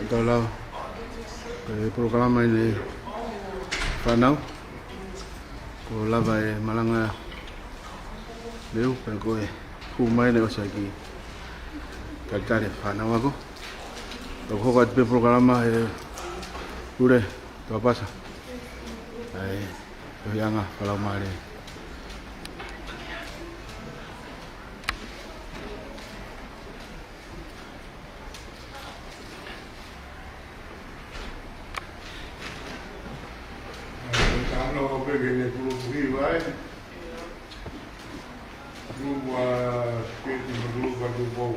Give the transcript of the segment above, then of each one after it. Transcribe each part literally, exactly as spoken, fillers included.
Tau lau, ko e polokalama ʻeni fānau, kuo lava e malanga leu, pea ko e hū mai ʻeni ʻo e kiʻi talitali fānau ako. Tau hoko atu pē polokalama he Pule Tuʻapasa. ʻAi, ko e anga fakalaumālie. Tano o peke ne kulupu hiva e. Kulupu a peti ma kulupu a tupou.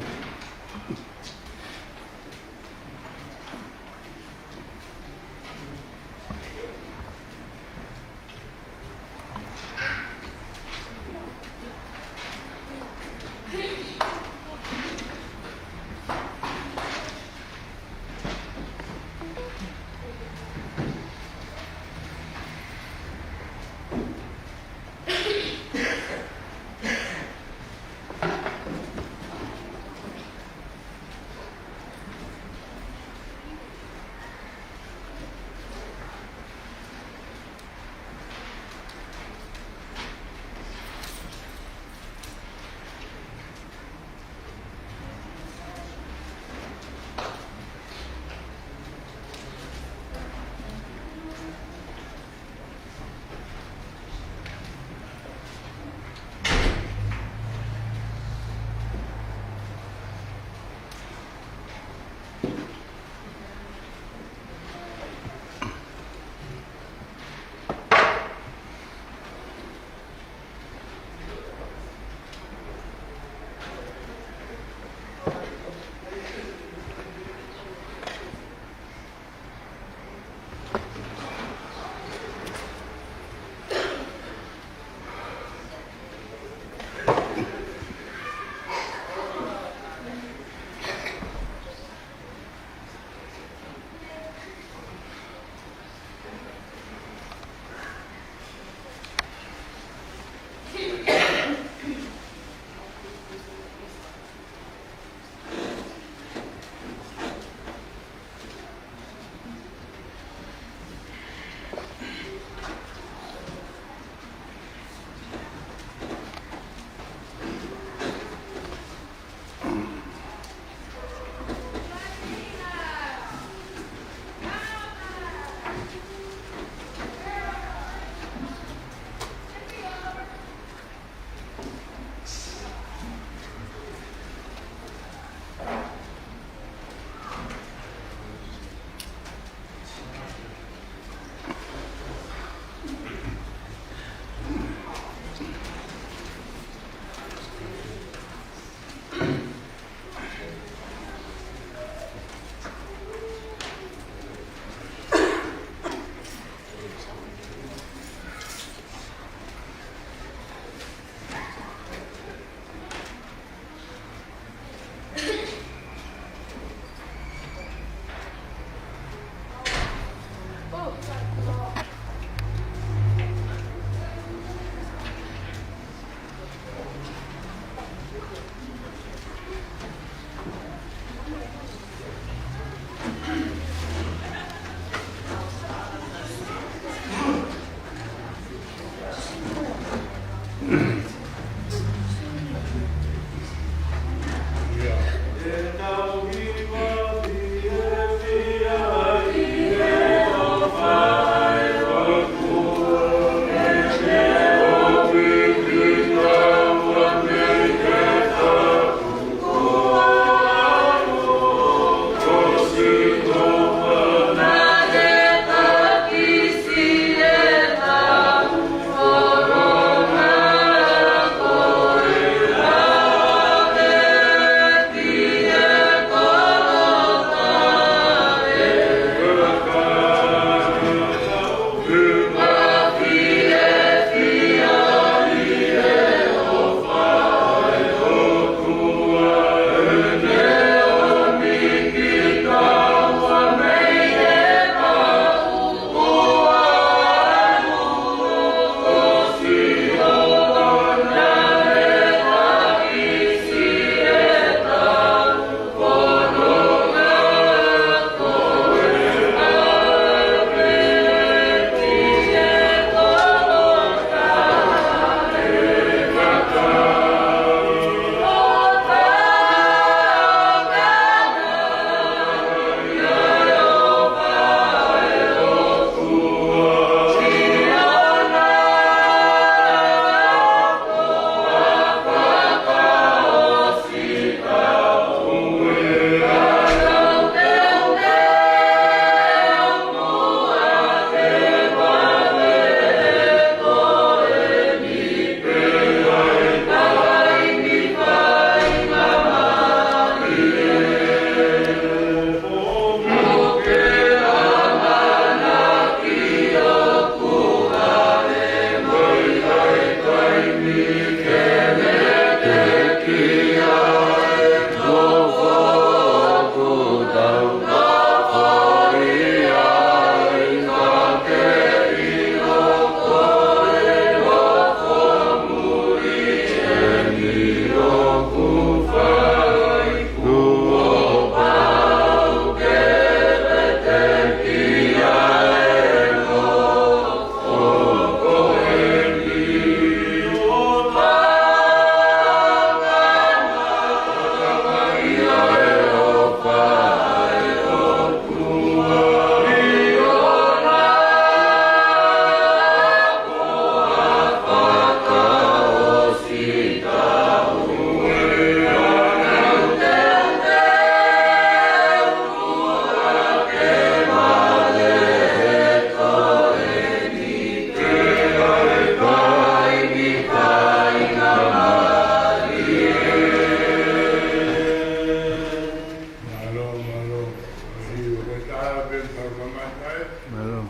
Mālō.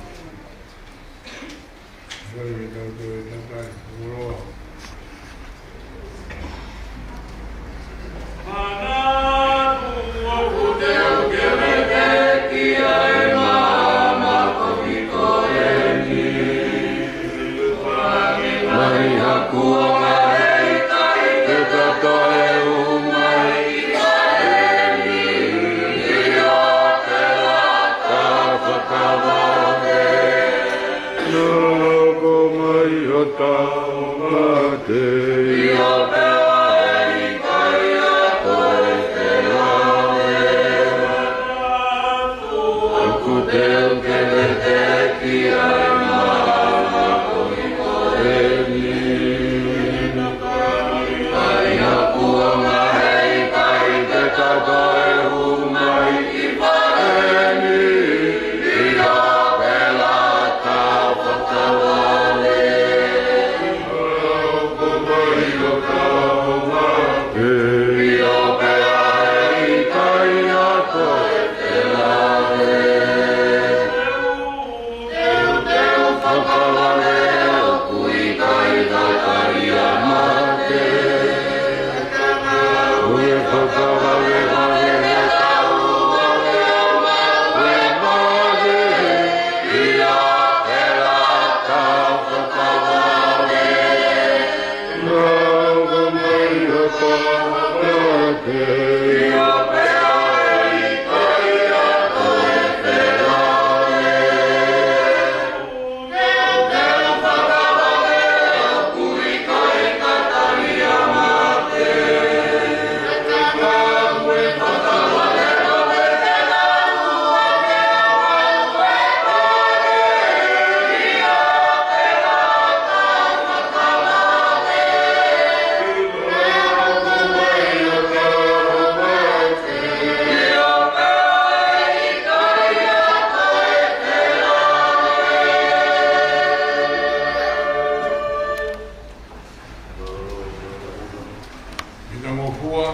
Mitangofua,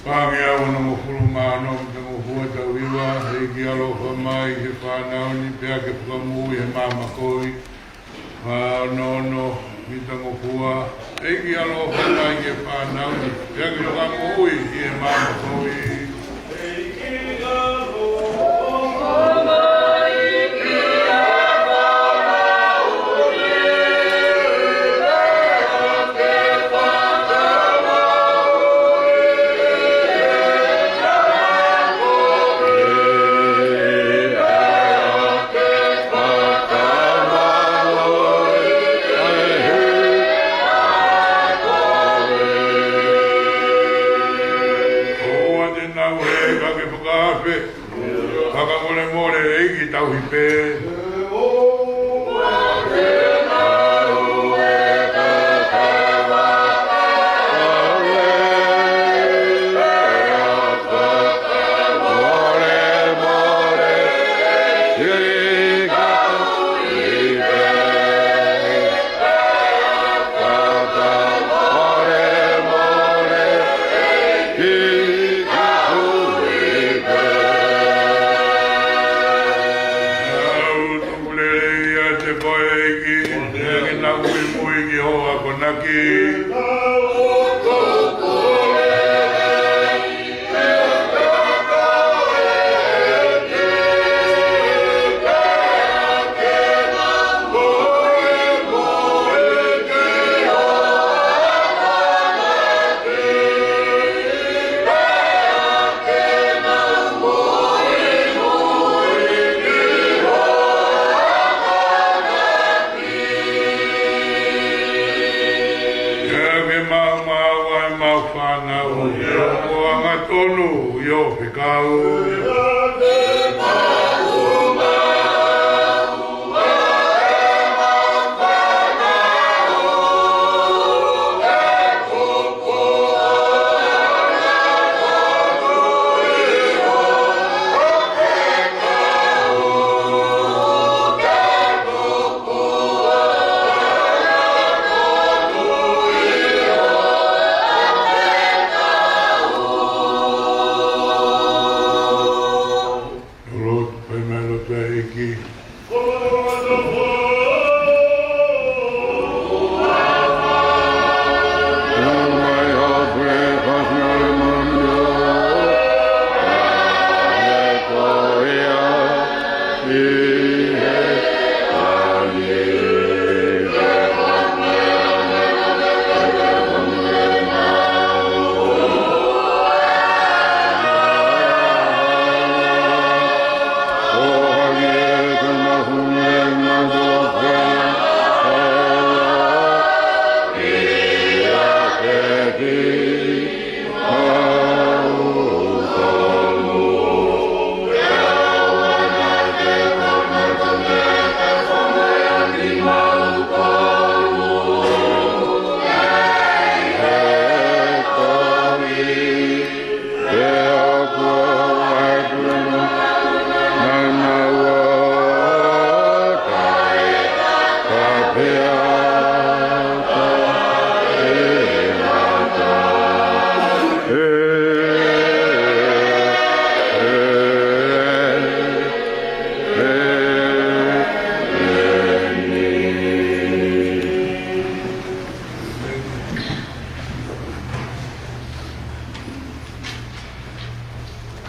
paʻanga ʻe onongofulu mā ono, mitangofua tau hiva. ʻEiki ʻaloʻofa mai ki he fānau ni, pea ke fakamoʻui he maama kovi. Fā ono ono, mitangofua. ʻEiki ʻaloʻofa mai ki he fānau ni, pea ke fakamoʻui he maama kovi. ʻOua te nau hē, ka ke fakaafe. Fakamolemole ʻEiki, tauhi pē. Lau tukulelei ʻiate koe ʻEiki, pea ke nau muimui ki hoʻo akonaki. Pea ke maumau ai ʻemau fānau, ʻo angatonu ʻi hoʻo fekau.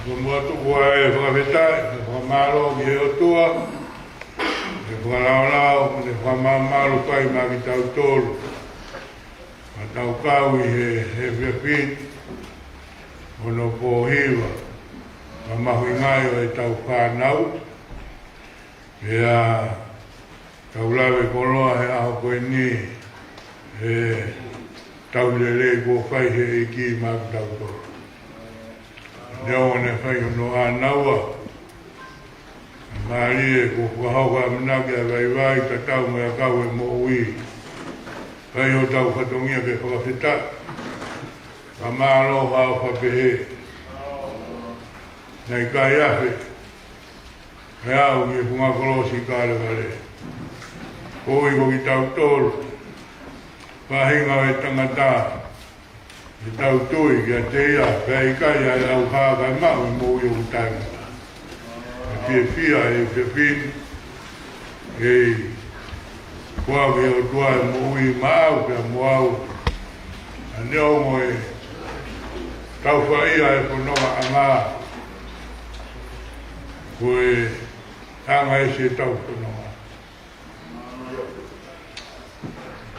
Ko e motuʻa ʻa e fakafetaʻi, ʻa e fakamālō ki he ʻOtua, ʻa e fakalaolao, ʻa e fakamamalu fai maʻa kitautolu. Ka tau kau ʻi he, he efiafi ni, ʻo ne pōhiva, ʻa e mahuʻinga ʻo ʻetau fānau, pea tau lave koloa he ʻaho ko eni, he tauhi lelei kuo fai he ʻEiki maʻa kitautolu. Neongo naʻe fai hono ʻānaua, mālie kuo fakahoko ʻa e ʻamanaki ʻa e vaivai, tatau mo e ʻakau ʻo e moʻui. Fai hotau fatongia ke fakafetaʻi. Fakamālō ha ʻofa pehē. Naʻe ʻikai afe. He ʻaho ki he funga kolosi Kalevale. Koeʻuhi ko kitautolu, faʻahinga ʻo e tangata, ʻi heʻetau tui kiate ia, pea ʻikai ʻa e ʻauha kae maʻu e moʻui ʻoku taʻengata. ʻE fiefia ʻa e efiafi ni, ʻe ʻoatu ʻe he ʻOtua e moʻui maʻau pea mo au. Neongo e tau fai ʻa e fononga ʻanga, ko e anga ʻe siʻetau fononga.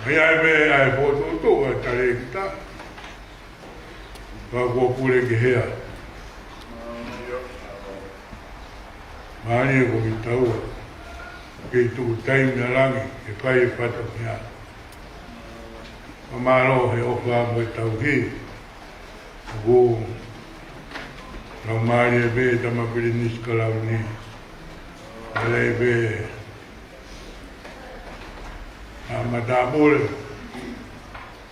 ʻA ia ʻe meʻa ʻa e fokotuʻutuʻu ʻa e talēkita, ka kuo pule ki hea. Mālie ko kitaua, kei tuku taimi ʻa langi ke fai e fatongia. Fakamālō he ʻofa mo e tauhi. ʻOku laumālie pē Tama Pilinisi Kalauni. Mālie pē ʻa Matāpule.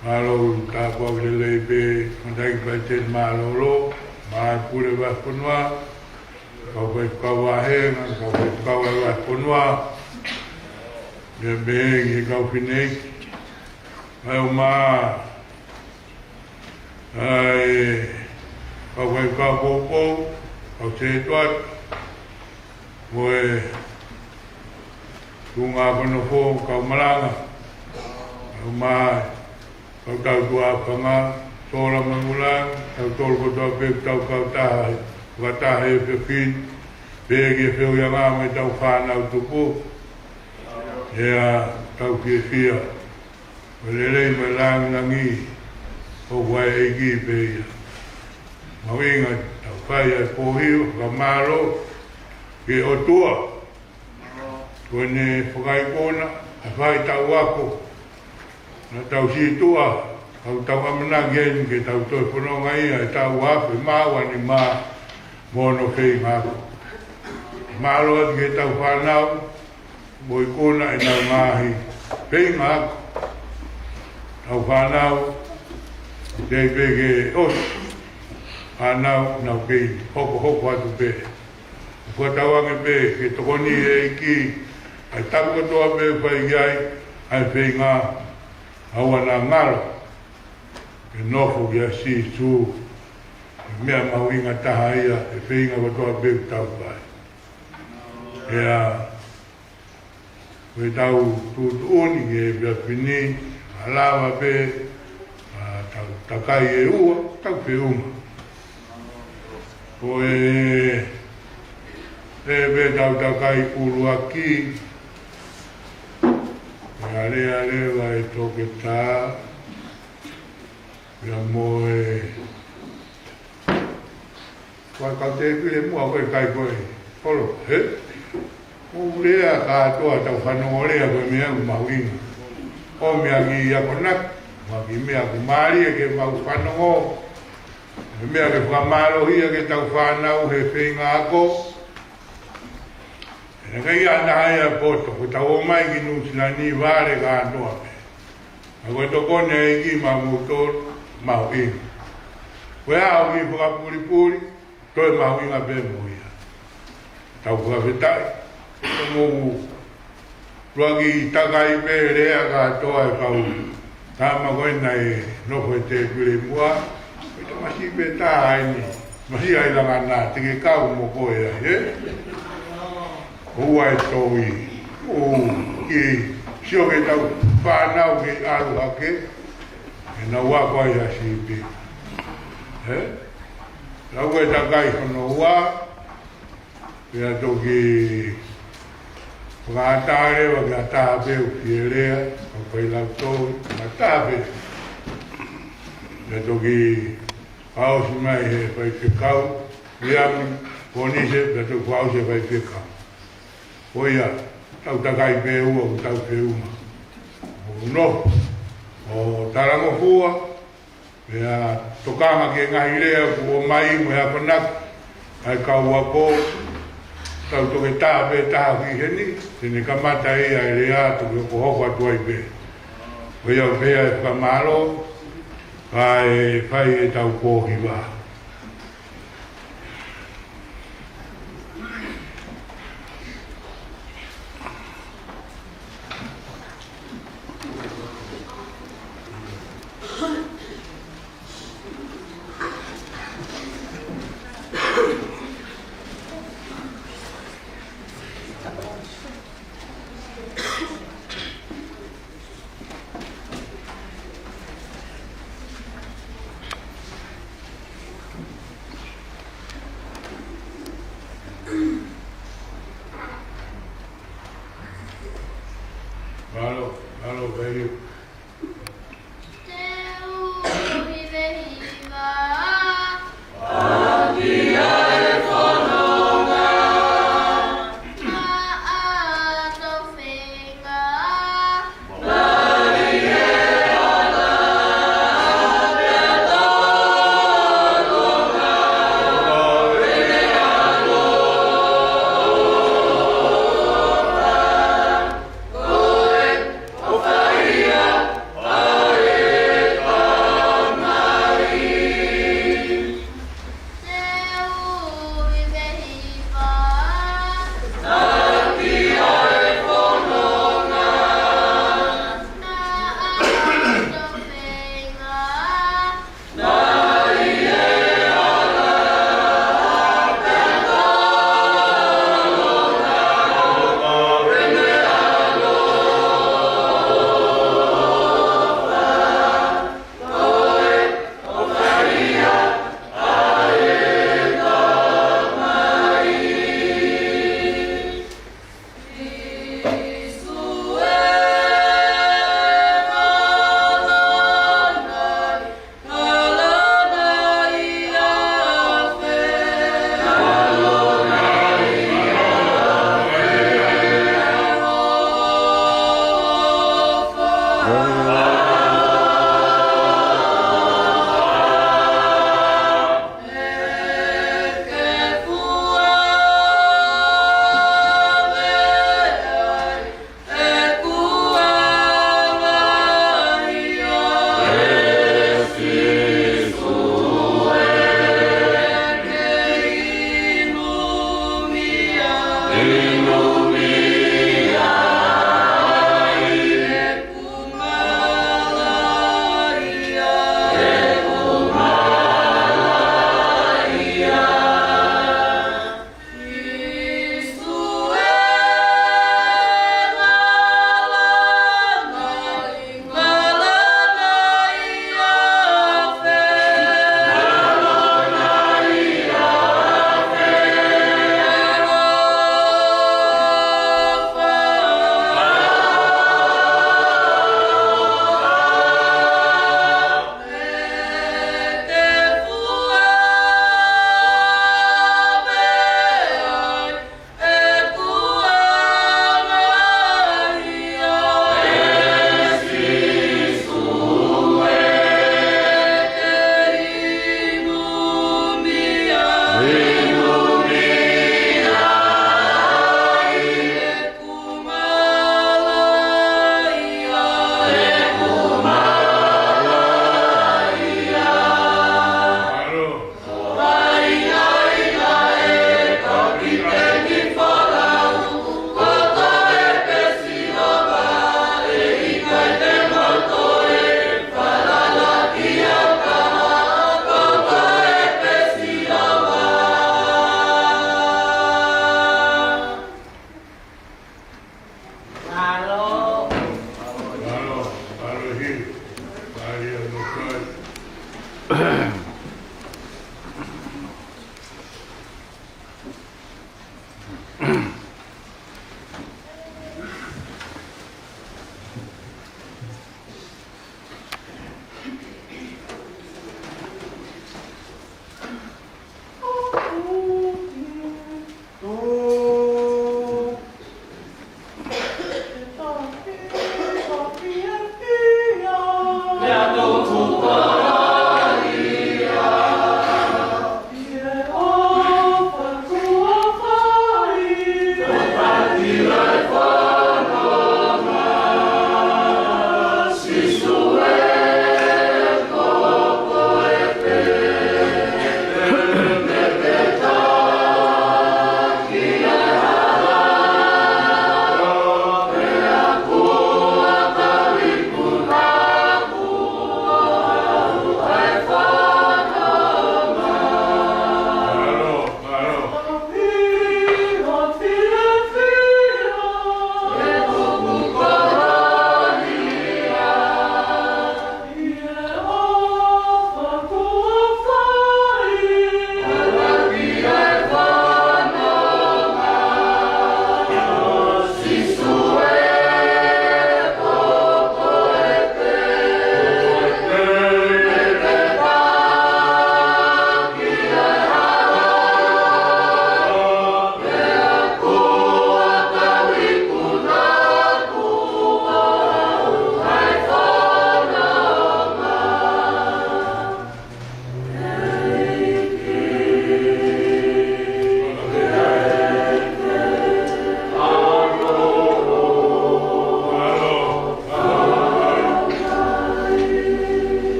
Mālō, tāpuaki lelei pē, Matāpule Faiteni Mālōlō, mo e Pule Vahefonua, kau faifekau vāhenga, kau faifekau ʻa e Vahefonua, pea pehē ki he kau fineʻeiki, ʻa e ʻuma ʻa e kau faifekau poupou, kau sētuata, mo e tuʻunga konofo, kau malanga, kau mai, kau tautua fanga, sola mangula, kitautolu kotoa pē ʻoku tau kau taha, fakataha he efiafi ni, pea ki he feohiʻanga mo ʻetau fānau tupu, ʻe tau fiefia. Ko e lelei mo e langilangi ʻoku ʻa e ʻEiki pē ia. Mahuʻinga tau fai ʻa e pōhiva, fakamālō ki he ʻOtua. Ko ʻene fakaikuna, ʻa e fai tau ako. Naʻa tau sītuʻa, ka ʻoku tau ʻamanaki eni ke tau toe fononga ia he taʻu ʻe afe mā ua nima mo hono feinga ako. Mālō atu ki heʻetau fānau, mo e ikuna ʻenau ngaahi feinga ako. Tau fānau, teʻeki pē ke ʻosi, fānau, nau kei hokohoko atu pē. Fakatauange pē ke tokoni ʻe he ʻEiki, ʻa e tapu kotoa pē fai ki ai ʻa e feinga, ʻoua naʻa ngalo ke nofo kia Sīsū. Ko e meʻa mahuʻinga taha ia he feinga kotoa pē ʻoku tau fai. ʻE ʻa, ko ʻetau tuʻutuʻuni ki he efiafi ni, ʻe lava pē ʻa ʻetau takai ʻe ua, tau feʻunga. Ko e, ʻe pē ʻetau takai ʻuluaki, ʻe aleale vai toketā, ia mo e Ko e kau tēpile muʻa ko e kai ko e holo, he? Mou lea kātoa, tau fanongo lea, ko e meʻa ʻoku mahuʻinga. ʻOmi ʻa e kiʻi akonaki, mo e kiʻi meʻa ʻoku mālie ke mau fanongo. Ko e meʻa ke fakamālohia ke tau fānau he feinga ako. He naʻe ʻikai ʻi ai ha poto, ko ʻetau ō mai ki Nuʻusila ni vale kātoa pē. Ka ko e tokoni ʻa e ʻEiki maʻamoutolu, mahuʻinga. Ko e ʻaho kiʻi fakapulipuli, toe mahuʻinga pē mo ia. Tau fakafetaʻi, ko e mou ʻuluaki takai pē lea kātoa e kau tama ko ē naʻe nofo he tēpile muʻa, ko e tamasiʻi pē taha eni, masiʻi ai langa na, te ke kau mo koe ai, ē? ʻOua ʻe toʻi, ʻo kiʻi sio ke tau fānau ke ʻalu hake, ʻe nau ako ai ha sipi. Ē? Lau e takai hono ua, pea toki fakaʻatā leva ki ha taha pē ʻoku fie lea, ʻoku fai lau tō, ha taha pē. Pea toki fakaʻosi mai he faifekau, Liami Ponise, pea toki fakaʻosi he faifekau. Ko ia, tau takai pē ua, ʻo tau pē uma. ʻO no, ʻo talangofua, pea tokanga ki he ngaahi lea kuo ʻomai mo e akonaki ʻa e kau ako, tau toki tā pē taha ki heni, te ne kamata ia e lea, toki hokohoko atu ai pē. Ko ia pē ʻa e fakamālō, kae fai ʻetau pōhiva.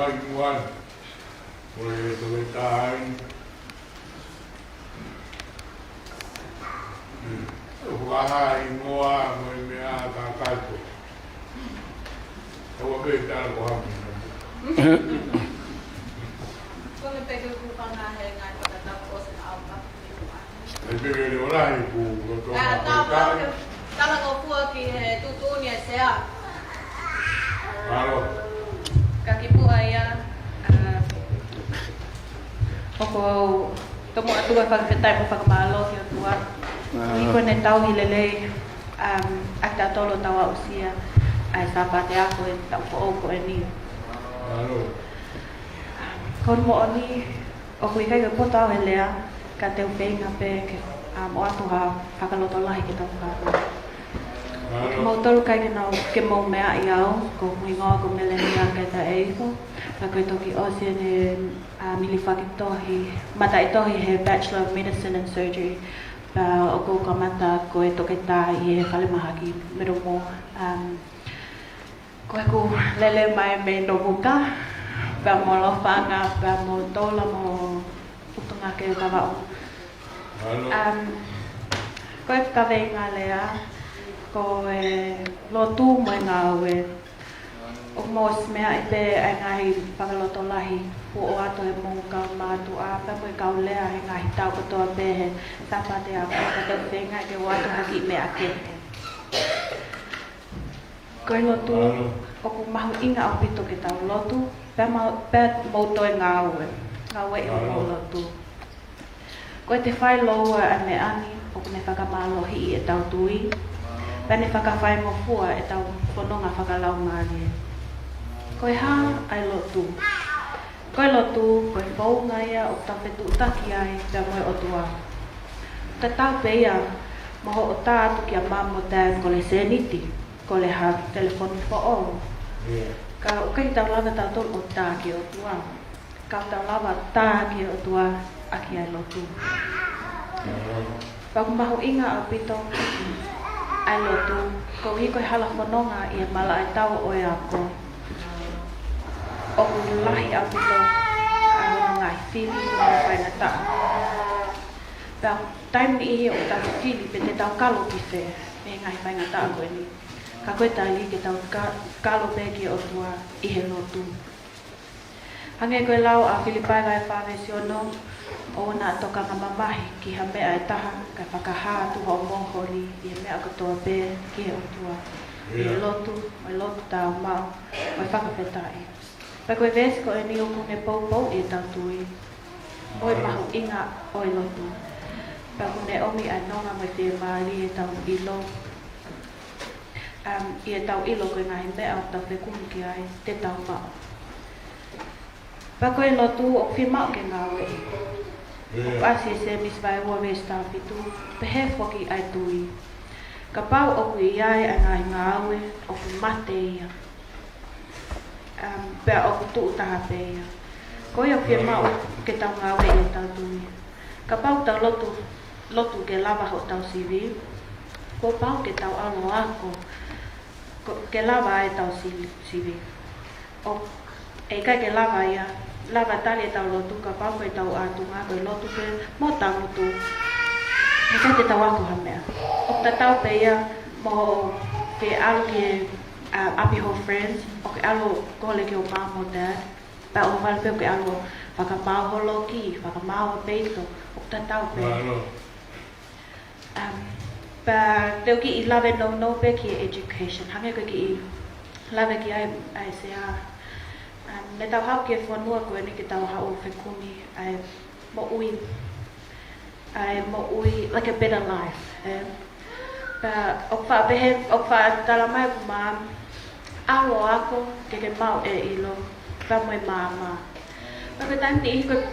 Ai, muan. Ko e toketā ai. ʻOku ʻi ai hingoa mo e meʻa kākā. ʻOua pē tala ko hamu. Ko e peke kukanga he ngaahi fakatapu o se au ka. Ai peke le ola i ku lo to. Ah, tau tau. Tala ko fua ki he tuʻutuʻuni e sea. Mālō. Ka kimuʻa ia, ah, ʻoku ou tomuʻa atu ʻa e fakafetaʻi mo fakamālō ki he ʻOtua. Ah. ʻI ko ʻene tauhi lelei, um, ʻa kitautolu ʻo tau aʻusia ʻa e Sāpate Ako ʻo e taʻu foʻou ko eni. Mālō. Um, ko hono moʻoni, ʻoku ʻikai ke u poto au he lea, ka te u feinga pē ke, um, ʻoatu ha fakalotolahi ki he tau kātoa. Mālō. Kimoutolu ʻikai ke nau, ke mou meaʻi au, ko hoku hingoa ko Melania Keta Eifo, pea ko e toki ʻosi ʻene, um, hilifaki tohi, mataʻitohi he Bachelor of Medicine and Surgery, pea ʻoku ou kamata ko e toketā ʻi he falemahaki Middlemore. Um, Ko ʻeku lele mai mei Nomuka, pea mo Lofanga, pea mo Toula mo Utungake Vavaʻu. Mālō. Um, ko e kaveinga lea, ko e lotu mo e ngāue. ʻOku mou ʻosi meaʻi pē ʻa e ngaahi fakalotolahi kuo ʻoatu ʻe he moʻui kau mātuʻa, pea mo e kau lea he ngaahi taʻu kotoa pē he Sāpate Ako, ka te u feinga ke ʻoatu ha kiʻi meʻa kehe. Ko e lotu, ʻoku mahuʻinga ʻaupito ke tau lotu, pea mau, pea mou toe ngāue, ngāue ʻi hoʻomou lotu. Ko e te fai loua ʻa e meʻa ni, ʻoku ne fakamālohiʻi ʻetau tui, pea ne fakafaingofua ʻetau fononga fakalaumālie. Ko e hā ʻa e lotu? Ko e lotu, ko e founga ia ʻoku tau fetuʻutaki ai pea mo e ʻOtua. Tatau pē ia mo hoʻo tā atu kia Mum mo Dad ko e sēniti, ko e hā, telefoni foʻou. ʻIo. Ka ʻoku ʻikai ke tau lava tautolu ʻo tā ki he ʻOtua. Ka tau lava tā ki he ʻOtua ʻaki ʻa e lotu. Pea ʻoku mahuʻinga ʻaupito ʻa e lotu, koeʻuhi ko e hala fononga ʻi he malaʻe tau ʻo e ako. ʻOku lahi ʻaupito ʻa hono ngaahi fili mo e faingataʻa. Pea taimi niʻihi ʻoku tau fili pe te tau kalo ki fē mei he ngaahi faingataʻa ko eni. Ka ko e tali ke tau ka-, kalo pē ki he ʻOtua ʻi he lotu. Hangē ko e lau ʻa Filipai vahe fā veesi ono, ʻoua naʻa tokanga mamahi ki ha meʻa ʻe taha, kae fakahā atu hoʻomou holi ʻi he meʻa kotoa pē ki he ʻOtua ʻi he lotu, mo e lotu tāumaʻu, mo e fakafetaʻi. Pea ko e veesi ko eni ʻoku ne poupouʻi ʻetau tui mo e mahuʻinga ʻo e lotu. Pea ʻoku ne ʻomi ʻa e nonga mo e fiemālie ʻetau ʻilo, um, ʻi heʻetau ʻilo ko e ngaahi meʻa ʻoku tau fekumi ki ai te tau maʻu. Pea ko e lotu ʻoku fiemaʻu ke ngāueʻi. ʻOku ʻasi ʻi Sēmisi vahe ua veesi taha fitu, pehē foki ʻa e tui. Kapau ʻoku ʻi ai ʻa e ngaahi ngāue, ʻoku mate ia. Um, pea ʻoku tuʻu taha pē ia. Ko ia ʻoku fiemaʻu ke tau ngāueʻi ʻetau tui. Kapau tau lotu, lotu ke lava hotau sivi, kuo pau ke tau ʻalu ʻo ako, ko, ke lava ʻetau si-, sivi. ʻOku ʻikai ke lava ia, lava tali ʻetau lotu, kapau ko ʻetau ʻatunga ko e lotu pē mo tangutu. ʻIkai ke tau ako ha meʻa. ʻOku tatau pē ia mo ke ʻalu ki he, uh, ʻapi ho friends, ʻo ke ʻalu ʻo kole ki ho mum mo dad, pea ʻohovale pē ʻo ke ʻalu ʻo fakamaau ho loki, fakamaau ho peito, ʻoku tatau pē. Mālō. Um, pea te u kiʻi lave nounou pē ki he education. Hangē ko e kiʻi lave ki ai ʻa e sea. Um, ne tau haʻu ki he fonua ko eni ke tau haʻu ʻo fekumi ʻa e moʻui, ʻa e moʻui, like a better life, ē? Pea ʻoku faʻa pehē, ʻoku faʻa tala mai ʻe hoku mum, ʻalu ʻo ako ke ke maʻu e ʻilo, pea mo e maama. Pea ko e taimi niʻihi ko e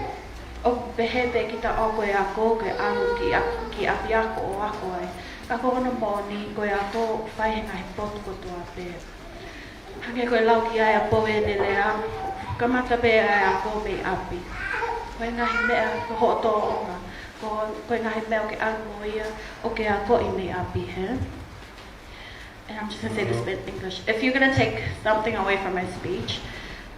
ʻoku pehē pē kita ʻoku ʻi he ako, ke ʻalu ki ʻa-, ki ʻapiako ʻo ako ai. Ka ko hono moʻoni, ko e ako ʻoku fai he ngaahi potu kotoa pē. Hangē ko e lau ki ai ʻa Pove ʻene lea, kamata pē ʻa e ako mei ʻapi. Ko e ngaahi meʻa ko hoʻo tōʻonga, ko, ko e ngaahi meʻa ʻoku ke ʻalu mo ia, ʻoku ke akoʻi mei ʻapi, hē? And I'm just gonna say this in English. If you're gonna take something away from my speech,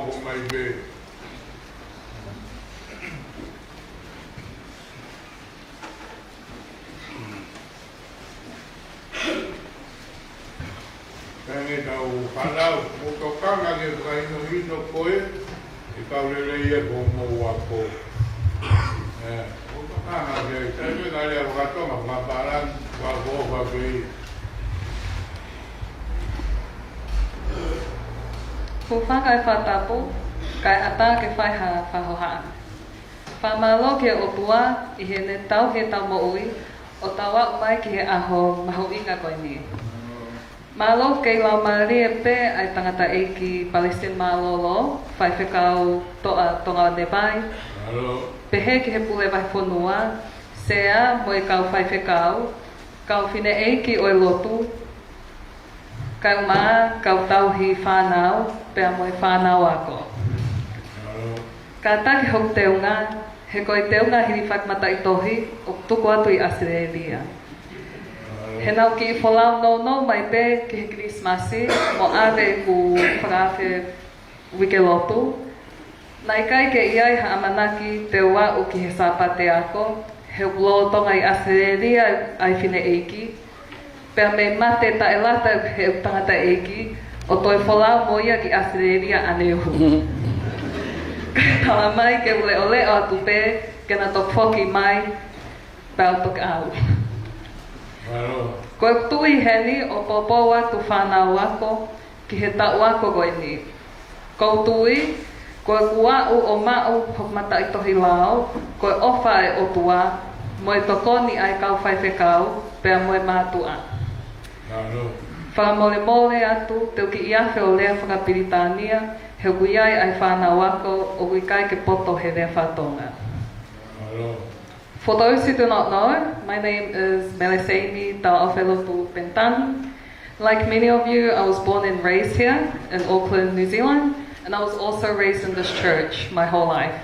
hoko mai pē. Pea nge tau fanau, mo tokanga ke fakahinohino koe, ʻe kau lelei e ko mo wako. ʻE, mo tokanga ke, taimi ka lea fakatonga, fakapālangi, wako, fakei. Fuʻu fanga e fakatapu, kae ʻatā ke fai ha fakahohaʻa. Fakamālō ki he ʻOtua ʻi heʻene tauhi ʻetau moʻui ʻo tau aʻu mai ki he ʻaho mahuʻinga ko eni. Mālō ki he laumālie pē ʻa e tangataʻeiki Palesiteni Mālōlō, Faifekau Toʻa Tonga Nevai. Mālō. Pehē ki he Pule Vahefonua, Sea mo e kau faifekau, kau fineʻeiki ʻo e lotu, kau mā, kau tauhi fānau, pea mo e fānau ako. Kātaki hoku teunga, he ko e teunga hili fakamataʻitohi ʻoku tuku atu ʻi ʻAositelēlia. He naʻá ku kiʻi folau nounou mai pē ki he Kilisimasi, mo ʻave ʻeku fakaafe uike lotu. Naʻe ʻikai ke ʻi ai ha ʻamanaki te u aʻu ki he Sāpate ako, he ʻoku lolotonga ʻi ʻAositelēlia ʻa e fineʻeiki, pea mei mate taʻelata he tangataʻeiki, ʻo toe folau mo ia ki ʻAositelēlia ʻanehu. Kae talamai ke u leʻoleʻo atu pē, ke na toki foki mai, pea u toki aʻu. Mālō. Ko ʻeku tui heni ʻo poupou atu fānau ako ki he taʻu ako ko eni. Ko ʻeku tui, ko ʻeku aʻu ʻo maʻu hoku mataʻitohi lao, ko e ʻofa ʻa e ʻOtua, mo e tokoni ʻa e kau faifekau, pea mo e mātuʻa. Mālō. Fakamolemole atu, te u kiʻi afe ʻo lea fakapilitānia, he ʻoku ʻi ai ʻa e fānau ako ʻoku ʻikai ke poto he lea fakatonga. Mālō. For those who do not know, my name is Meleseini Tauʻaofelotu Penitani. Like many of you, I was born and raised here in Auckland, New Zealand, and I was also raised in this church my whole life.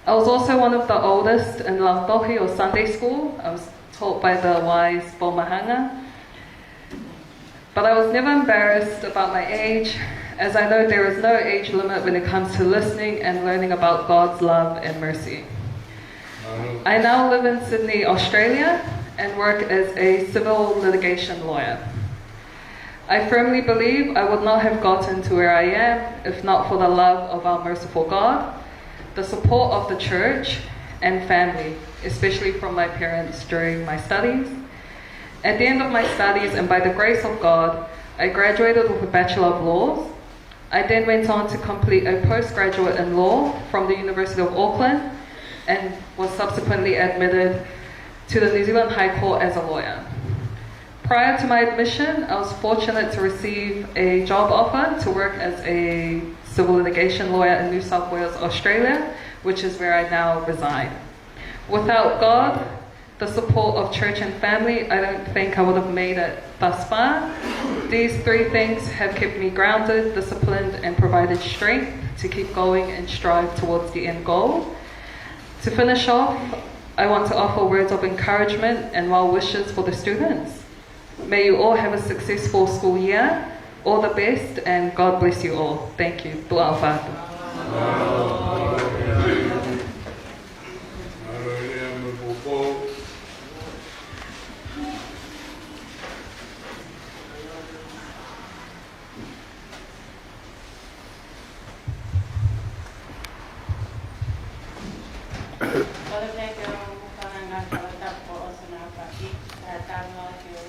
I was also one of the oldest in Lautohi or Sunday school. I was taught by the wise Paul Mahanga. But I was never embarrassed about my age, as I know there is no age limit when it comes to listening and learning about God's love and mercy. I now live in Sydney, Australia, and work as a civil litigation lawyer. I firmly believe I would not have gotten to where I am if not for the love of our merciful God, the support of the church and family, especially from my parents during my studies. At the end of my studies, and by the grace of God, I graduated with a Bachelor of Laws. I then went on to complete a postgraduate in law from the University of Auckland and was subsequently admitted to the New Zealand High Court as a lawyer. Prior to my admission, I was fortunate to receive a job offer to work as a civil litigation lawyer in New South Wales, Australia, which is where I now reside. Without God, the support of church and family, I don't think I would have made it thus far. These three things have kept me grounded, disciplined, and provided strength to keep going and strive towards the end goal. To finish off, I want to offer words of encouragement and well wishes for the students. May you all have a successful school year. All the best and God bless you all. Thank you. Tuʻa ʻofa atu. Kole pē ke u hanga ʻo fakatapu ʻo Sona Paki, kae ʻatā muʻa ke u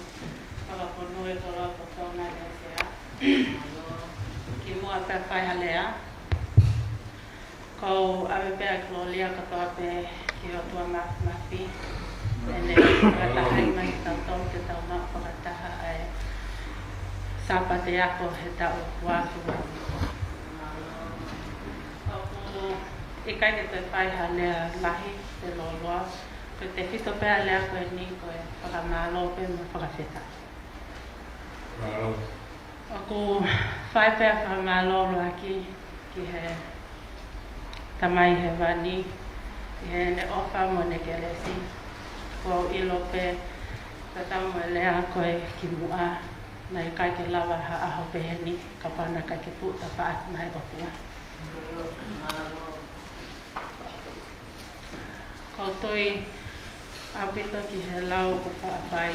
fakafonua e koloa ko Tona Nesea. Kimuʻa pea fai ha lea. ʻOku ou ʻave pē ʻa e kolōlia kotoa pē ki he ʻOtua Māfimafi. ʻEne fakatahaʻi mai kitautolu ke tau maʻu fakataha ʻa e Sāpate Ako he taʻu ua afe ua. ʻOku ʻikai ke toe fai ha lea lahi pe lōloa. Ko e tefito pē ʻa e lea ko eni ko e fakamālō pē mo e fakafetaʻi. Mālō. ʻOku ou fai pē ʻa e fakamālō ʻuluaki ki he Tamai Hēvani, ʻi heʻene ʻofa mo ʻene kelesi. ʻOku ou ʻilo pē, tatau mo e lea ko ē kimuʻa, naʻe ʻikai ke lava ha ʻaho pehē ni, kapau naʻe ʻikai ke tuʻu tapaʻaki mai ʻOtua. ʻOku ou tui ʻaupito ki he lau ko Faʻafai,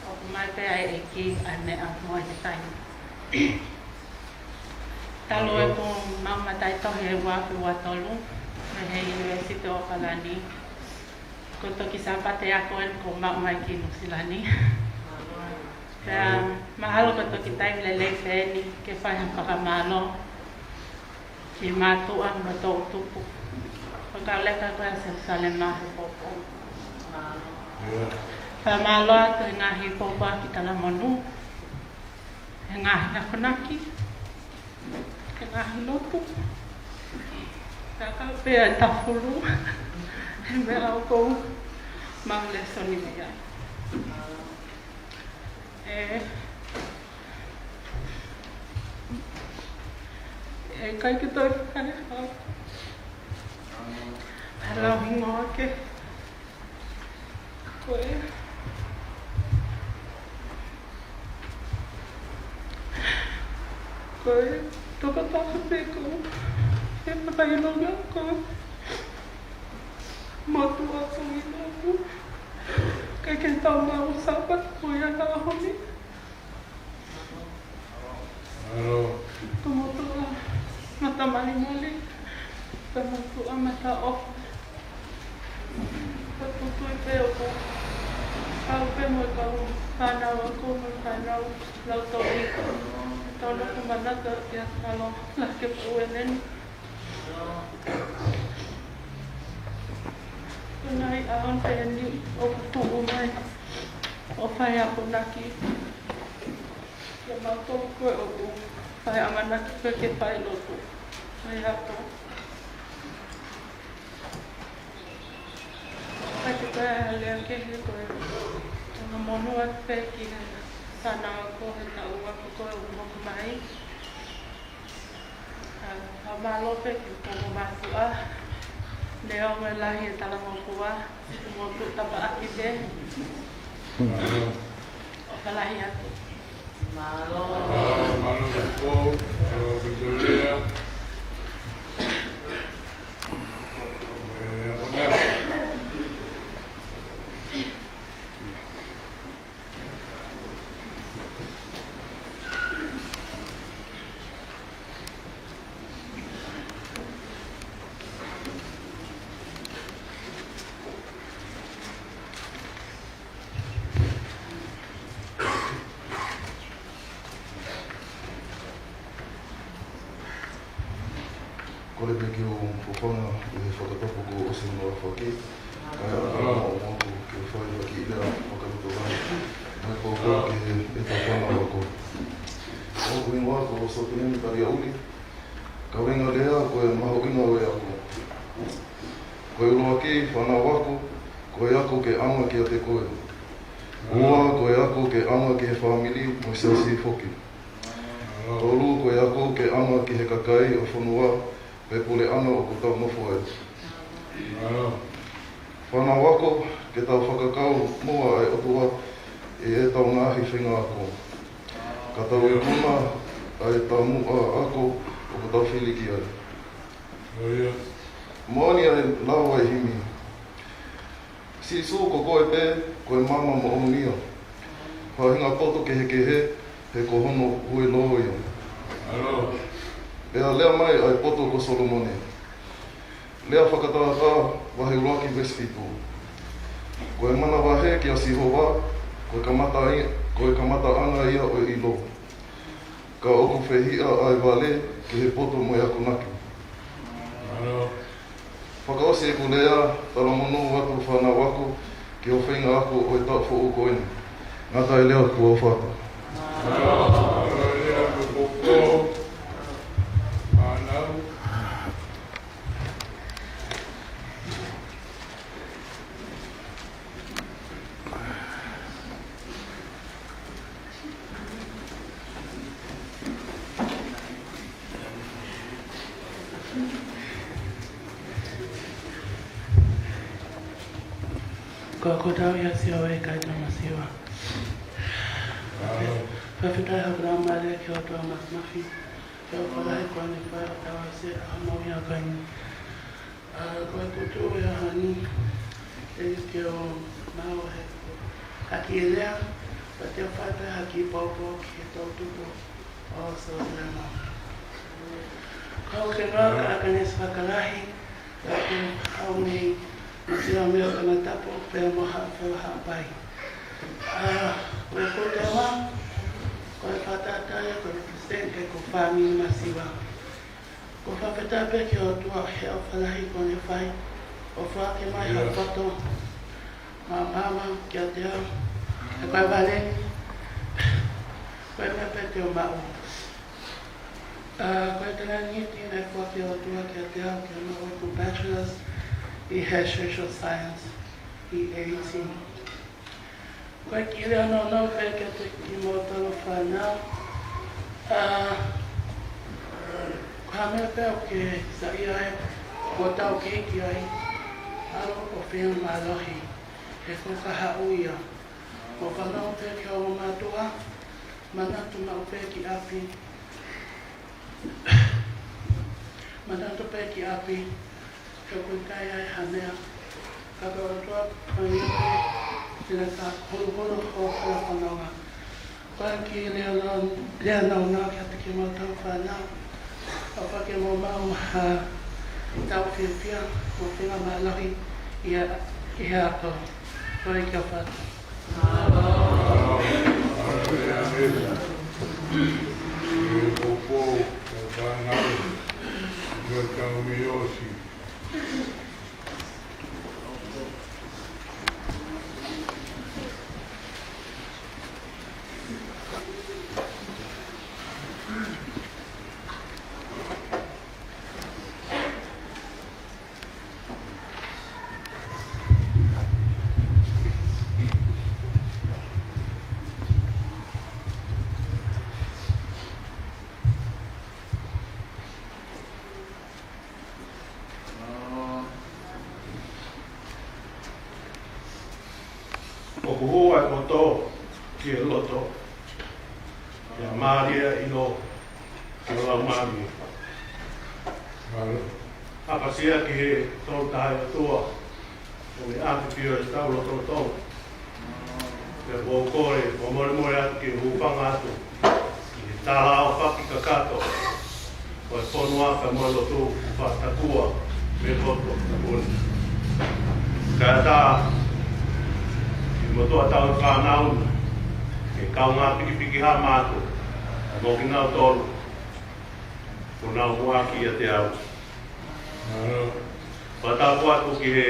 ʻoku ʻomai pē ʻe he ʻEiki ʻa e meʻa mo e taimi. Talu ʻeku maʻu mataʻitohi he ua afe ua tolu, mei he ʻUnivēsiti ʻAokalani, ʻoku ou toki Sāpate Ako eni kuo u maʻu mai ki Nuʻusila ni. Pea mahalo ko e toki taimi lelei pē eni ke fai ha fakamālō ki he mātuʻa mo e toʻutupu. Ko e kau leka ko ē ʻa Selusalema he poupou. Fakamālō atu he ngaahi pōpoaki talamonū, he ngaahi akonaki, he ngaahi lotu. Pea kau pē ʻa e tafulu, he meʻa ʻoku ou maʻu lēsoni mei ai. ʻE, ʻe ʻikai ke toe fai ha, ha lau hingoa kehe. Ko e, ko e tokotaha pē ko ē ʻe fakaʻilonga ko e motuʻa ko ē ʻoku ʻikai ke tau maʻu Sāpate ko ia he ʻaho ni. Ko e motuʻa matamalimali, ko e motuʻa mataʻofa. Ko e tuʻu pē ʻoku kau pē mo e kau fānau ako mo e fānau lautohi. Tau nofo manako ʻia Kalo Lakepuʻu ʻEleni. Ko e ngaahi ʻaho pē eni ʻoku tuʻu mai ʻo fai akonaki. Kiate kimautolu ko ē ʻoku fai ʻamanaki ko ē ke fai lotu, fai ako. Ka ko e lea kehe ko e fakamonū atu pē ki he fānau ako he taʻu ua afe ko ē ʻoku hoko mai. Ka, ka mālō pē ki he kau mātuʻa, neongo e lahi e talangofua, mo tuʻu tapaʻaki pē. ʻOfa lahi atu. Mālō. Mālō, mālō, mālō, Victoria. Kole pē ke u fafanga ʻi he fakatapu kuo ʻosi hono aofaki, kae ʻatā moʻoku ke fai ha kiʻi lea fakalotolahi mo e poupou ki he ʻetau fānau ako. Ko hoku hingoa ko Sopinemi Taliauli, kaveinga lea ko e mahuʻinga ʻo e ako. Ko e ʻuluaki, fānau ako, ko ko e ako ke ʻaonga kiate koe. Ua, ko e ako ke ʻaonga ki he fāmili mo e siasi foki. Tolu, ko e ako ke ʻaonga ki he kakai ʻo e fonua mo e puleʻanga ʻoku tau nofo ai. Fānau ako, ke tau fakakaukau muʻa ʻa e ʻOtua ʻi heʻetau ngaahi feinga ako, ka tau ikuna ʻa e taumuʻa ako ʻoku tau fili ki ai. Moʻoni ʻa e lau ʻa e himi: Sīsū, ko koe pē ko e maama moʻonia. Faʻahinga poto kehekehe, he ko hono huelo ia. Pea lea mai ʻa e poto ko Solomone. Lea Fakatātā vahe ʻuluaki veesi fitu: Ko e manavahē kia Sihova, ko e kamata i-, ko e kamataʻanga ia ʻo e ʻilo, ka ʻoku fehiʻa ʻa e vale ki he poto mo e akonaki. Fakaʻosi ʻeku lea, talamonū atu fānau ako ki hoʻo feinga ako ʻo e taʻu foʻou ko eni. Ngata e lea, kuo u fata. Ko e kotau ia Sihova ʻikai te u masiva. Fakafetaʻi ʻaupito mālie ki he ʻOtua Māfimafi, he ʻofa lahi kuo ne fai ʻo tau aʻusia ʻa e ʻaho mahuʻinga ko eni. ʻA, ko e kutu e ʻaho ni, ʻe ke o mau he ko ha kiʻi lea, pea te u fai pē ha kiʻi poupou ki he toʻutupu ʻo Solomone. Ko e kau fengāueʻaki ʻa Kanesi Fakalahi, ka te hau mei Masiva mei Tonga Tapu, pea mo Haʻa Feo Haʻapai. ʻA, ko e kau tama, ko e fakatātā ia, ko e represent ʻeku fāmili Masiva. ʻOku ou fakafetaʻi pē ki he ʻOtua he ʻofa lahi kuo ne fai ʻo foaki mai ha poto maʻamaʻa kiate au. He ko e vale ni, ko e meʻa pē te u maʻu. ʻA, ko e talēniti naʻe foaki ʻe he ʻOtua kiate au ke maʻu ʻeku bachelor's ʻi he social science ʻi ʻEiti. Ko e kiʻi lea nounou pē kiate kimoutolu fānau. ʻA, ko ha meʻa pē ʻoku ke saiʻia ai, mo tau kei ki ai, ʻalu ʻo feinga mālohi, he ko e kahaʻu ia. Mou fanongo pē ki hoʻomou mātuʻa, manatu maʻu pē ki ʻapi. Manatu pē ki ʻapi, he ʻoku ʻikai ʻi ai ha meʻa. Ka ko e ʻOtua ko ia pē te ne fakahuluhulu ho hala fononga. Ko e kiʻi lea nau, lea nounou kiate kimoutolu fānau. ʻOfa ke mou maʻu ha taʻu fiefia mo feinga mālohi ʻi he, ʻi he ako. Ko e kiʻi ʻofa atu. ʻOku hū ʻa e poto ki he loto, pea mālie ʻa e ʻilo ki he laumālie. ʻApasia ki he Tolu Tahaʻi ʻOtua, ʻo ne ʻafio ʻi hotau lotolotonga. Pea ʻoku ou kole, ʻo molemole atu ke hūfanga atu ki he tala ʻo e fakakakato ʻo e fonua pea mo e lotu kuo fakatapua mei he poto tapu ni. Kae ʻatā ki he motuʻa tau fānau ni, ke kaungā pikipiki hama atu mo kinautolu kuo nau muʻaki ʻiate au. Fakatapu atu ki he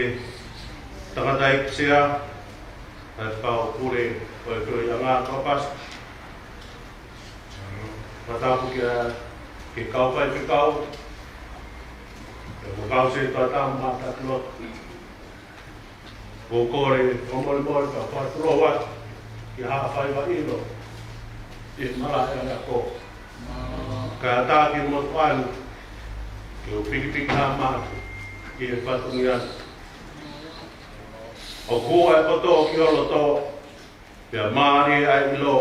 tangataʻeiki sea, ʻa e kau pule ʻo e feohiʻanga kapasi. Fakatapu ki he, ki he kau faifekau, ʻa e kau setuata mo e takiloto. Ko e kole fakamolemole ka fakatulou atu ki ha faiva ʻilo ʻi he malaʻe ʻa e ako. Kae ʻatā ki he motuʻa ni ke u pikipiki hama atu ʻi he fatongia ni. ʻOku hū ʻa e poto ki ho loto, pea mālie ʻa e ʻilo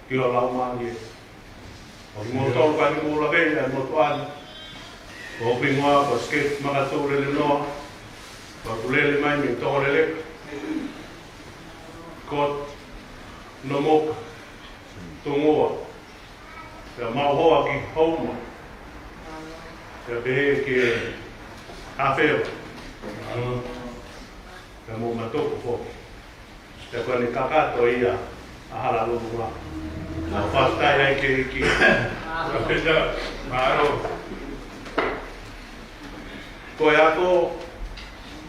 ki ho laumālie. ʻOku mou tolu ka ni mou lave ʻi he motuʻa ni. Ko hoku hingoa ko Skate Makatū Lelenoa. Ko ʻeku lele mai mei Tongaleleka, Kotu, Nomuka, Tungua. Pea mau hoa ki Houma. Pea pehē ki Hafeo. Pea mo Matuku foki. Pea ko ʻene kakato ia ʻa Halalulunga. Mau fakafetaʻi ai ki he ʻEiki. Mālō. Ko e ako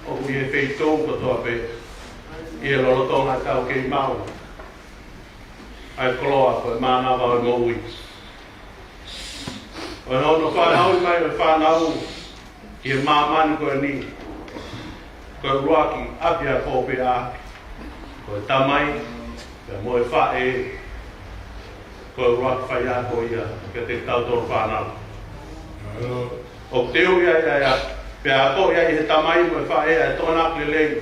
ʻoku ʻi he feituʻu kotoa pē ʻi he lolotonga ʻetau kei maʻu ʻa e koloa ko e mānava ʻo e moʻui. ʻO hono fanauʻi mai ʻo e fānau ki he māmani ko eni, ko e ʻuluaki ʻapiako pē ʻaʻake. Ko e tamai, pea mo e faʻē, ko e ʻuluaki faiako ia kiate kitautolu fānau. ʻOku teuʻi ai ʻa e, pea akoʻi ai ʻe he tamai mo e faʻē ʻa e tokonaki lelei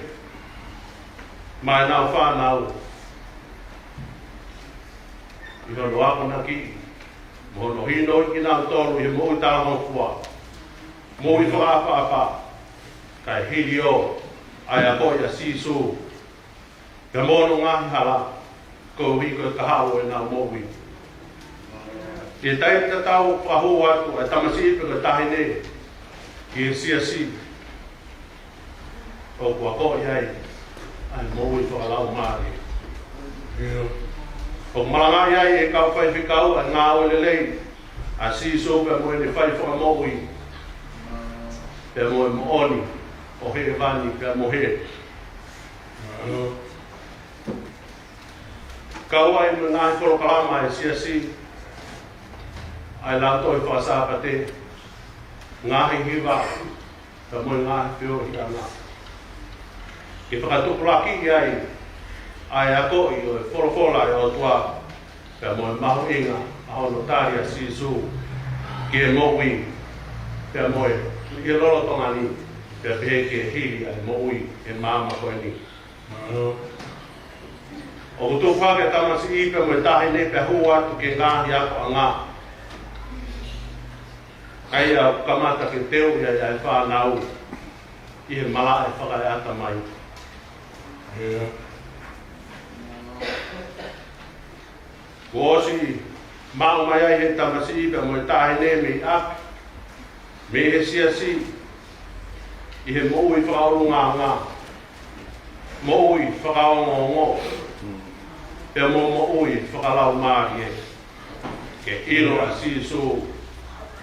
maʻa ʻenau fānau ʻi hono akonakiʻi mo hono hinoʻi kinautolu ʻi he moʻui talangofua, moʻui fakaʻapaʻapa, kae hiliō ʻa e akoʻi ʻa Sīsū pea mo hono ngaahi hala koeʻuhi ko e kahaʻu ʻo ʻenau moʻui. ʻI he taimi tatau ʻoku hū atu ʻa e tamasiʻi pe ko e taʻahine ki he siasi, ʻoku akoʻi ai ʻa e moʻui fakalaumālie. ʻIo. ʻOku malangaʻi ai ʻe he kau faifekau ʻa e ngāue lelei ʻa Sīsū pea mo ʻene fai fakamoʻui, pea mo e moʻoni ʻo hēvani pea mo heli. ʻIo. Kau ai mo e ngaahi polokalama ʻa e siasi, ʻa e lautohi fakasāpate, ngaahi hiva, pea mo e ngaahi feohiʻanga, ke fakatupulakiʻi ai ʻa e akoʻi ʻo e folofola ʻa e ʻOtua, pea mo e mahuʻinga ʻa hono tali ʻa Sīsū ki he moʻui, pea mo e, ʻi he lolotonga ni, pea pehē ki he hili ʻa e moʻui ʻi he māmani ko eni. ʻOku tuʻu hake ʻa e tamasiʻi pea mo e taʻahine pea hū atu ki he ngaahi akoʻanga. ʻA ia ʻoku kamata ke teuʻi ai ʻa e fānau ʻi he malaʻe fakaeʻatamai. ʻIo. Kuo ʻosi maʻu mai ai ʻe he tamasiʻi pea mo e taʻahine mei ʻapi, mei he siasi, ʻi he moʻui fakaʻulungaanga, moʻui fakaongoongo, pea mo e moʻui fakalaumālie, ke ʻilo ʻa Sīsū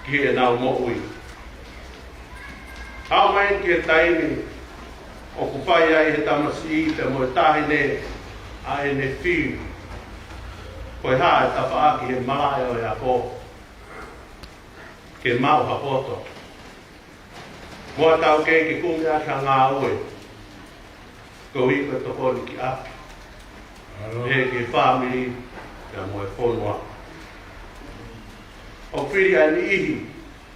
ki heʻenau moʻui. Aʻu mai ki he taimi ʻoku fai ai ʻe he tamasiʻi pea mo e taʻahine ʻa ʻene fili, ko e hā e tafaʻaki he malaʻe ʻo e ako, ke maʻu ha poto, mo ha taukei ke kumi ʻaki ha ngāue, koeʻuhi ko e tokoni ki ʻapi, ʻi he, ki he fāmili, pea mo e fonua. ʻOku fili ʻa e niʻihi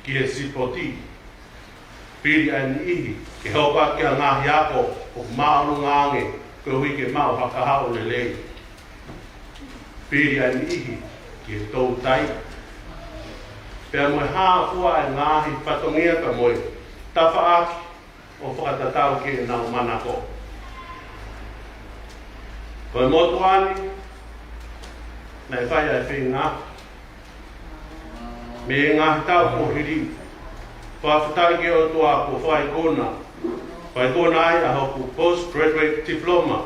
ki he sipoti, fili ʻa e niʻihi ke hoko atu ki ha ngaahi ako ʻoku māʻolunga ange, koeʻuhi ke maʻu ha kahaʻu lelei. Fili ʻa e niʻihi ki he toutai, pea mo e hā fua ʻa e ngaahi fatongia pea mo e tafaʻaki ʻo fakatatau ki heʻenau manako. Ko e motuʻa ni, naʻe fai ʻa e feinga mei he ngaahi taʻu kuo hili. Fakafetaʻi ki he ʻOtua kuo fakaikuna, fakaikuna ai ʻa hoku Postgraduate Diploma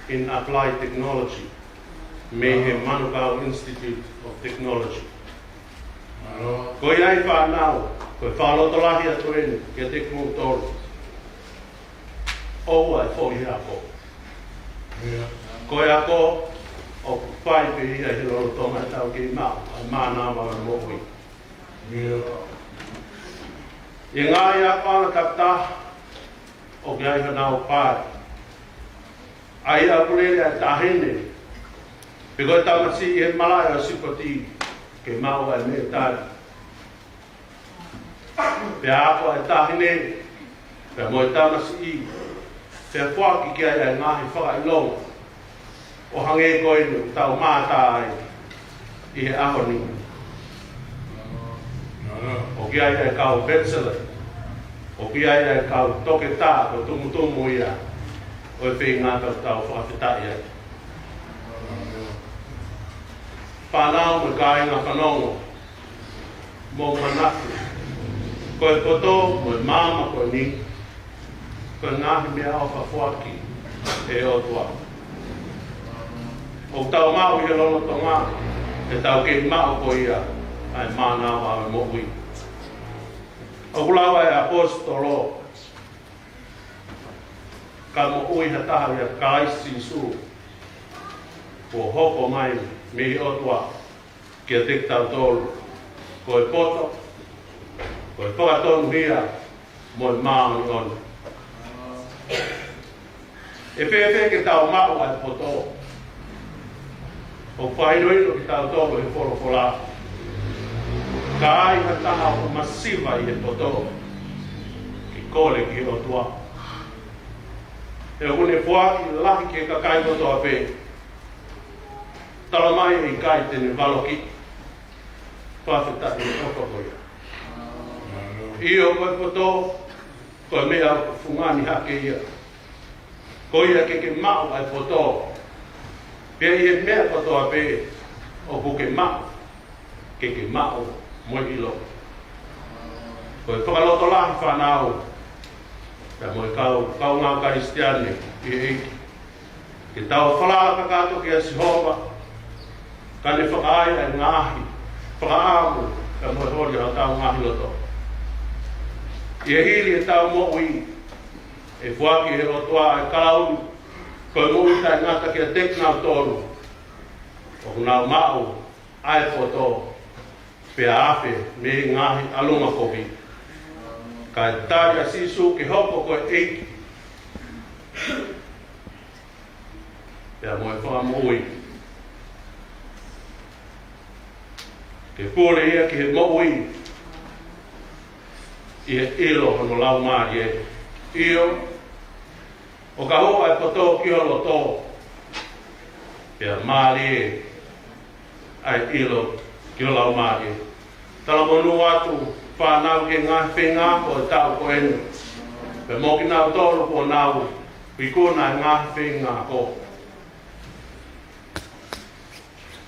in Applied Technology mei he Manukau Institute of Technology. Ko ia ai fānau, ko e fakalotolahi atu eni kiate kimoutolu. ʻOua ʻe foʻi he ako. Ko e ako ʻoku fai pē ia ʻi he lolotonga ʻetau kei maʻu ʻa e mānava ʻo e moʻui. ʻI he ngaahi ako ʻa e takitaha, ʻoku ʻi ai honau pae. ʻA ia ʻoku lele ʻa e taʻahine, pe ko e tamasiʻi ʻi he malaʻe ʻo e sipoti, ke maʻu ʻa e meʻatali. Pea ako ʻa e taʻahine, pea mo e tamasiʻi, pea foaki ki ai ʻa e ngaahi fakaʻilonga, ʻo hangē ko eni ʻoku tau mātā ai ʻi he ʻaho ni. ʻOku ʻi ai ʻa e kau bachelor, ʻoku ʻi ai ʻa e kau toketā, ko e tumutumu ia ʻo e feinga ʻoku tau fakafetaʻi ai. Fānau mo e kāinga fanongo, mou manatu, ko e poto mo e maama ko eni, ko e ngaahi meʻaʻofa foaki ʻe he ʻOtua. ʻOku tau maʻu ʻi he lolotonga, ʻe tau kei maʻu ko ia ʻa e mānava ʻo e moʻui. ʻOku lau ʻa e ʻaposetolo, ka moʻui ha taha ʻia Kalaisi Sīsū, kuo hoko mai mei he ʻOtua kiate kitautolu ko e poto, ko e fakatonuhia mo e māʻoniʻoni. ʻE fēfē ke tau maʻu ʻa e poto? ʻOku fakahinohino kitautolu ʻe he folofola, ka ai ha taha ʻoku masiva ʻi he poto, ke kole ki he ʻOtua, he ʻoku ne foaki lahi ki he kakai kotoa pē. Talamai ʻe ʻikai te ne valokiʻi. Fakafetaʻi ʻofa ko ia. ʻIo, ko e poto, ko e meʻa ʻoku fungani hake ia. Ko ia ke ke maʻu ʻa e poto, pea ʻi he meʻa kotoa pē ʻoku ke maʻu, ke ke maʻu mo e ʻilo. Ko e fakalotolahi, fānau, pea mo e kau, kaungā Kalisitiane ʻi he ʻEiki, ke tau falala kakato kia Sihova, ka ne fakaʻai ʻa e ngaahi fakaʻamu, pea mo e holi ʻa hotau ngaahi loto. ʻI he hili ʻetau moʻui, ʻe foaki ʻe he ʻOtua ʻa e kalauni, ko e moʻui taʻengata kiate kinautolu ʻoku nau maʻu ʻa e poto, pea afe mei he ngaahi ʻalunga kovi. Kae tali ʻa Sīsū ke hoko ko e ʻEiki, pea mo e Fakamoʻui. Ke pule ia ki he moʻui ʻi he ʻilo hono Laumālie. ʻIo, ʻo ka hoko ʻa e poto ki ho loto, pea mālie ʻa e ʻilo ki ho laumālie. Talamonū atu, fānau, ki he ngaahi feinga ako ʻo e taʻu ko eni, pea mo kinautolu kuo nau ikuna ʻa e ngaahi feinga ako.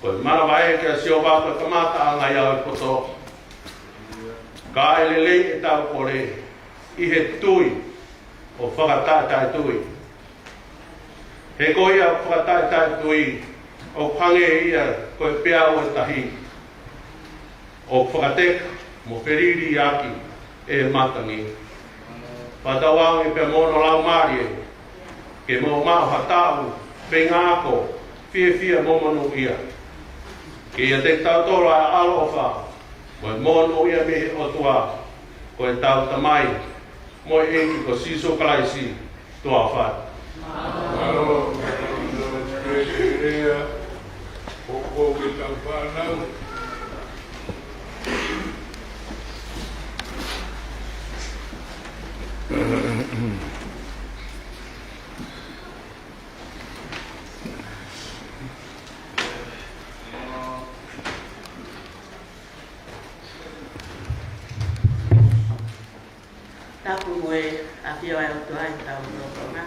Ko e manavahē kia Sihova ko e kamataʻanga ia ʻo e poto. Ka ʻe lelei ʻetau kole ʻi he tui ʻo fakataʻetaʻetui. He ko ia ʻoku fakataʻetaʻetui, ʻoku hangē ia ko e peau ʻo e tahi, ʻoku fakateka mo feliliʻaki ʻe he matangi. Fakatauange pea mo hono Laumālie, ke mou maʻu ha taʻu feinga ako fiefia mo monūʻia. Ke ʻiate kitautolu ʻa e ʻaloʻofa mo e monūʻia mei he ʻOtua, ko ʻetau Tamai, mo e ʻEiki ko Sīsū Kalaisi, tuʻa ʻofa atu. Mālō, mālō, mālō, mālō, mālō, mālō, mālō, mālō. Tapu mo e ʻafio ʻa e ʻOtua ʻi hotau lotolotonga.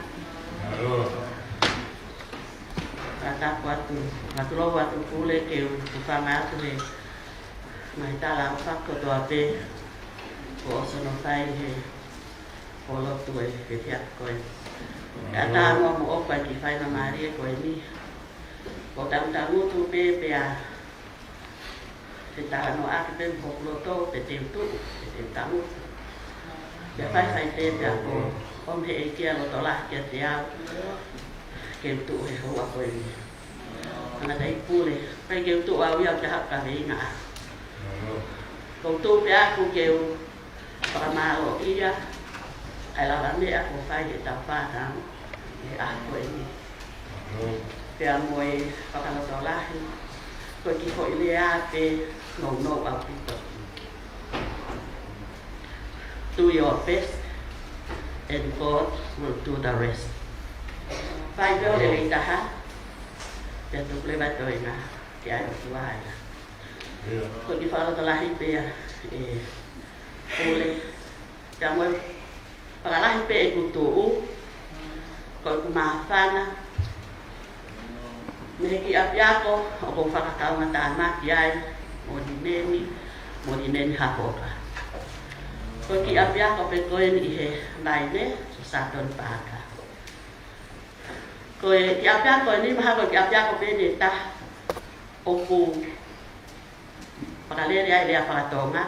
Fakatapu atu, fakatulou atu Pule ke u hūfanga atu he ngaahi talaʻofa kotoa pē kuo ʻosi hono fai he pōlotu ʻo e efiafi ko eni. Kae ʻatā muʻa moʻoku ʻa e kiʻi faingamālie ko eni. Ko e tangutu pē pea ke talanoaʻaki pē mo hoku loto, pea te u tuʻu, pea te u tangutu. Pea faifai pē pea ko e ʻomi ʻe he ʻEiki ʻa e loto lahi kiate au ke u tuʻu he houa ko eni. Tangataʻeiki Pule, ʻikai ke u tuʻu au ia ʻo te haʻu kaveinga. Ko u tuʻu pē au ke u fakamālōʻia ʻa e lavameʻa kuo fai ʻe heʻetau fānau ʻi he ʻaho ko eni. Pea mo e fakalotolahi, ko e kiʻi foʻi lea pē nounou ʻaupito. Do your best and God will do the rest. Fai pē hoʻo lelei taha, pea tuku leva e toenga ki he ʻOtua ia. Ko e kiʻi fakalotolahi pē ia, ē, Pule. Pea mo e fakalahi pē ʻeku tuʻu, ko ʻeku māfana mei he kiʻi ʻapiako ʻoku ou fakakaungātāmaki ai mo Lineni, mo Lineni Hafoka. Ko e kiʻi ʻapiako pē ko eni ʻi he laine ʻo Satoni Paaka. Ko e kiʻi ʻapiako eni mahalo ko e kiʻi ʻapiako pē eni ʻe taha ʻoku fakalele ai e lea faka-Tonga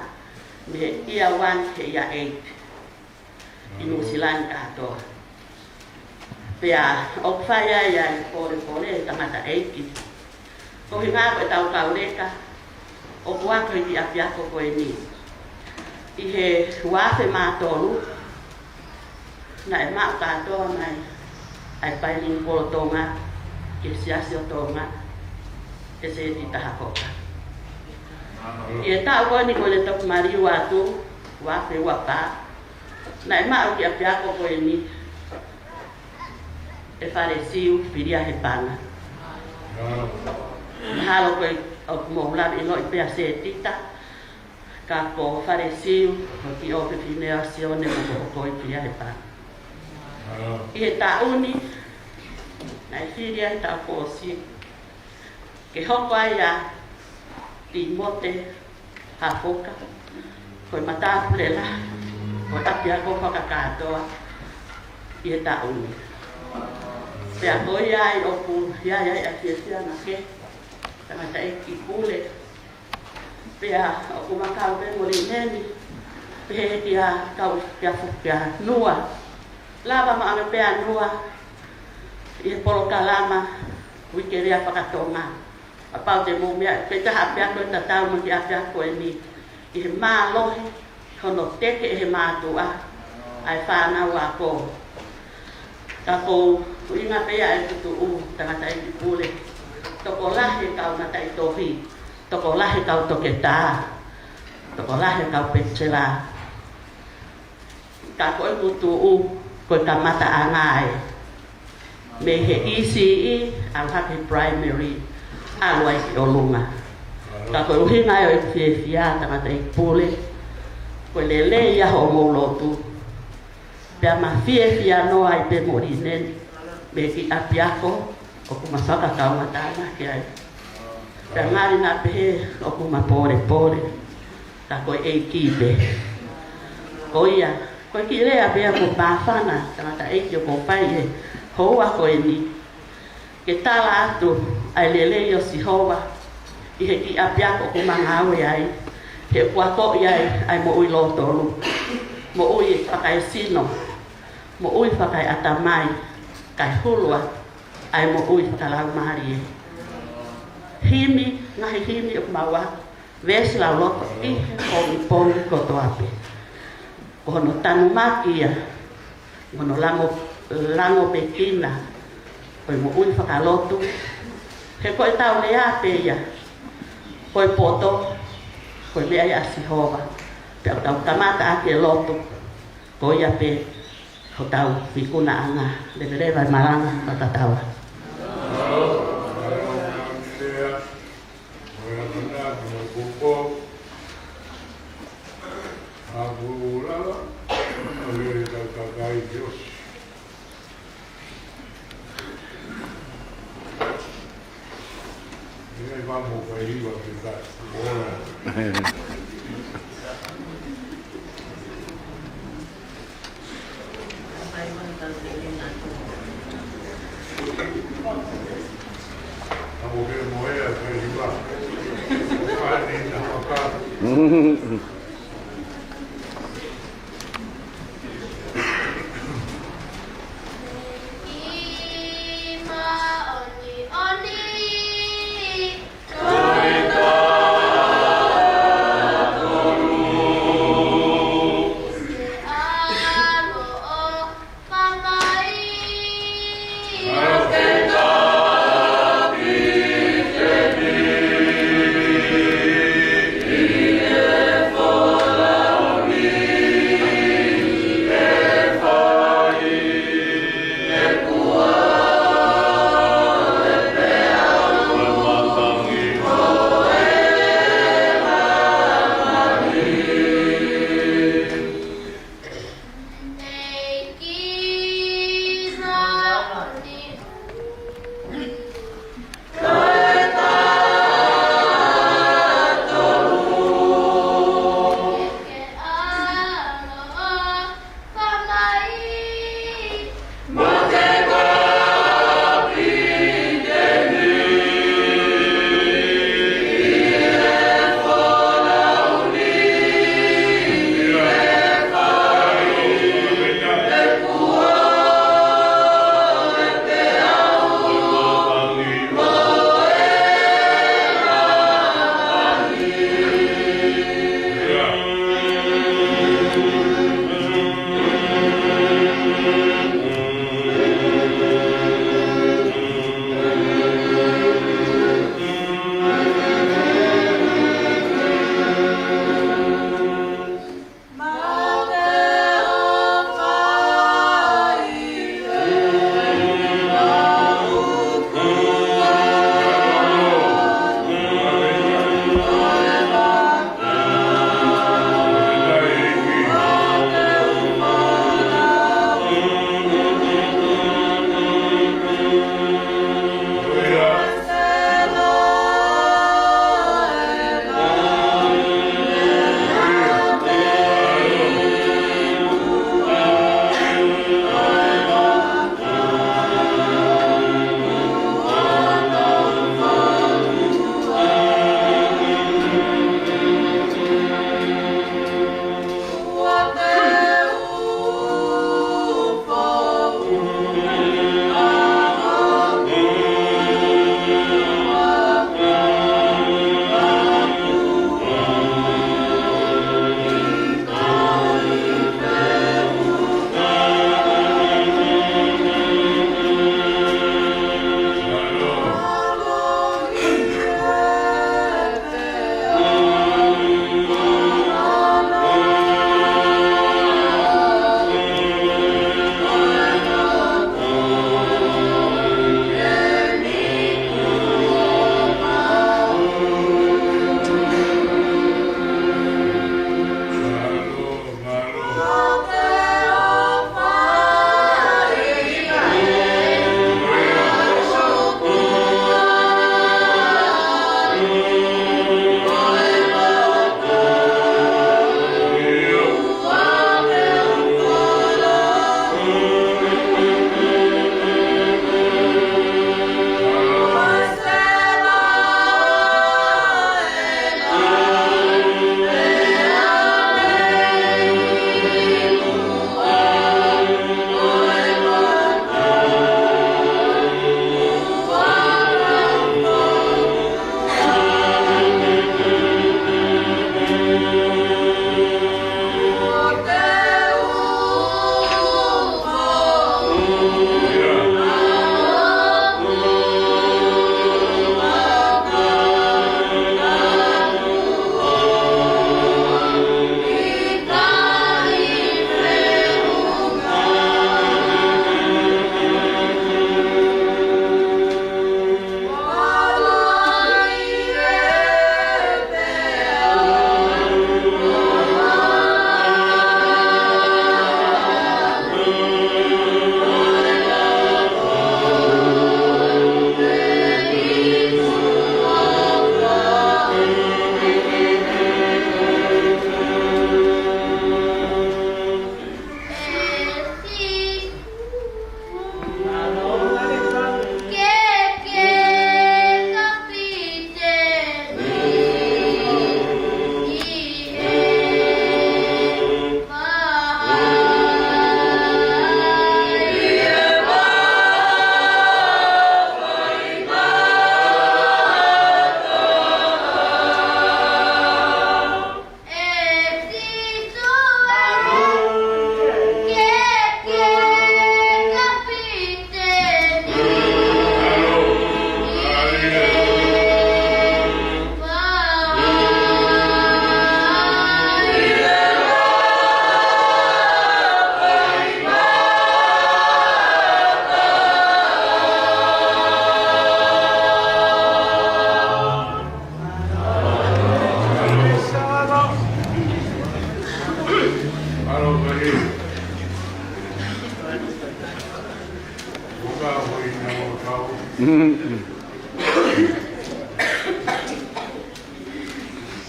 mei he year one ki he year eight ʻi Nuʻusila ni kātoa. Pea ʻoku fai ai ʻa e pōlepole ʻa e tangataʻeiki. Ko e ʻuhinga ko ʻetau kau leka ʻoku ako ʻi he kiʻi ʻapiako ko eni. ʻI he ua afe mā tolu, naʻe maʻu kātoa mai ʻa e Bilingual Tonga ki he Siasi ʻo Tonga ʻe Setita Hafoka. ʻI he taʻu ko eni ko ʻene toki maliu atu, ua afe ua fā, naʻe maʻu e kiʻi ʻapiako ko eni ʻe Falesiu Filiahepana. Mahalo ko e, ʻoku mou lave ʻiloʻi pē ʻa Setita, ka ko Falesiu, ko e kiʻi ʻofefine ʻo Sione mo Hohokoi Filiahepana. ʻI he taʻu ni, naʻe fili ai ʻa Tauposi ke hoko ai ʻa Timote Hafoka ko e matāpule lahi ʻo e ʻapiako fakakātoa ʻi he taʻu ni. Pea ko ia ai ʻoku ʻi ai ʻa e fiefia makehe, tangataʻeiki Pule. Pea ʻoku ma kau pē mo Lineni, pehē ki he kau pea fukia nua. Lava maʻu ange pē ʻa nua ʻi he polokalama Uike Lea Faka-Tonga. Kapau te mou meaʻi, pea ko e ʻapiako ʻe tatau mo e kiʻi ʻapiako eni ʻi he mālohi hono teke ʻe he mātuʻa ʻa e fānau ako. Ka ko e ʻuhinga pē ia ʻeku tuʻu, tangataʻeiki Pule. Tokolahi e kau mataʻitohi, tokolahi e kau toketā, tokolahi e kau peniselā. Ka ko ʻeku tuʻu, ko e kamataʻanga ē. Mei he E C E, ʻalu hake primary, ʻalu ai ki ʻolunga. Ka ko e ʻuhinga ia ʻo ʻeku fiefia, tangataʻeiki Pule, ko e lelei ia hoʻomou lotu. Pea ma fiefia noa ai pē mo Lineni, mei he kiʻi ʻapiako ʻoku ma fakakaungātāmaki ai. Pea ngali naʻa pehē ʻoku ma pōlepole, ka ko e ʻEiki pē. Ko ia, ko e kiʻi lea pē ia ʻoku ou māfana, tangataʻeiki, ʻoku ou fai he houa ko eni, ke tala atu ʻa e lelei ʻo Sihova ʻi he kiʻi ʻapiako ʻoku ma ngāue ai, he ʻoku akoʻi ai ʻa e moʻui lōtolu, moʻui fakaesino, moʻui fakaeʻatamai, kae hulu atu ʻa e moʻui fakalaumālie. Himi, ngaahi himi ʻoku mau ako, veesi lauloto ʻi he pongipongi kotoa pē. Ko hono tanumaki ia, ko hono lango, lango pē kina ʻo e moʻui fakalotu. He ko ʻetau lea pē ia, ko e poto, ko e meʻa ia ʻa Sihova. Pea ʻoku tau kamata ʻaki e lotu, ko ia pē hotau ikunaʻanga. Leveleva e malanga, fakatatau.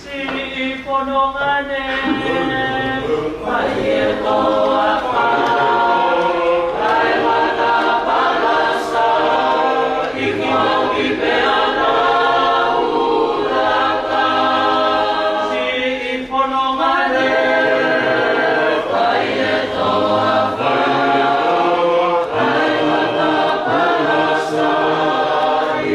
Siʻi fononga ni, fai e toafa, kae matapalasa, ʻi ki moki pea na ulaka. Siʻi fononga ni, fai e toafa, kae matapalasa, ʻi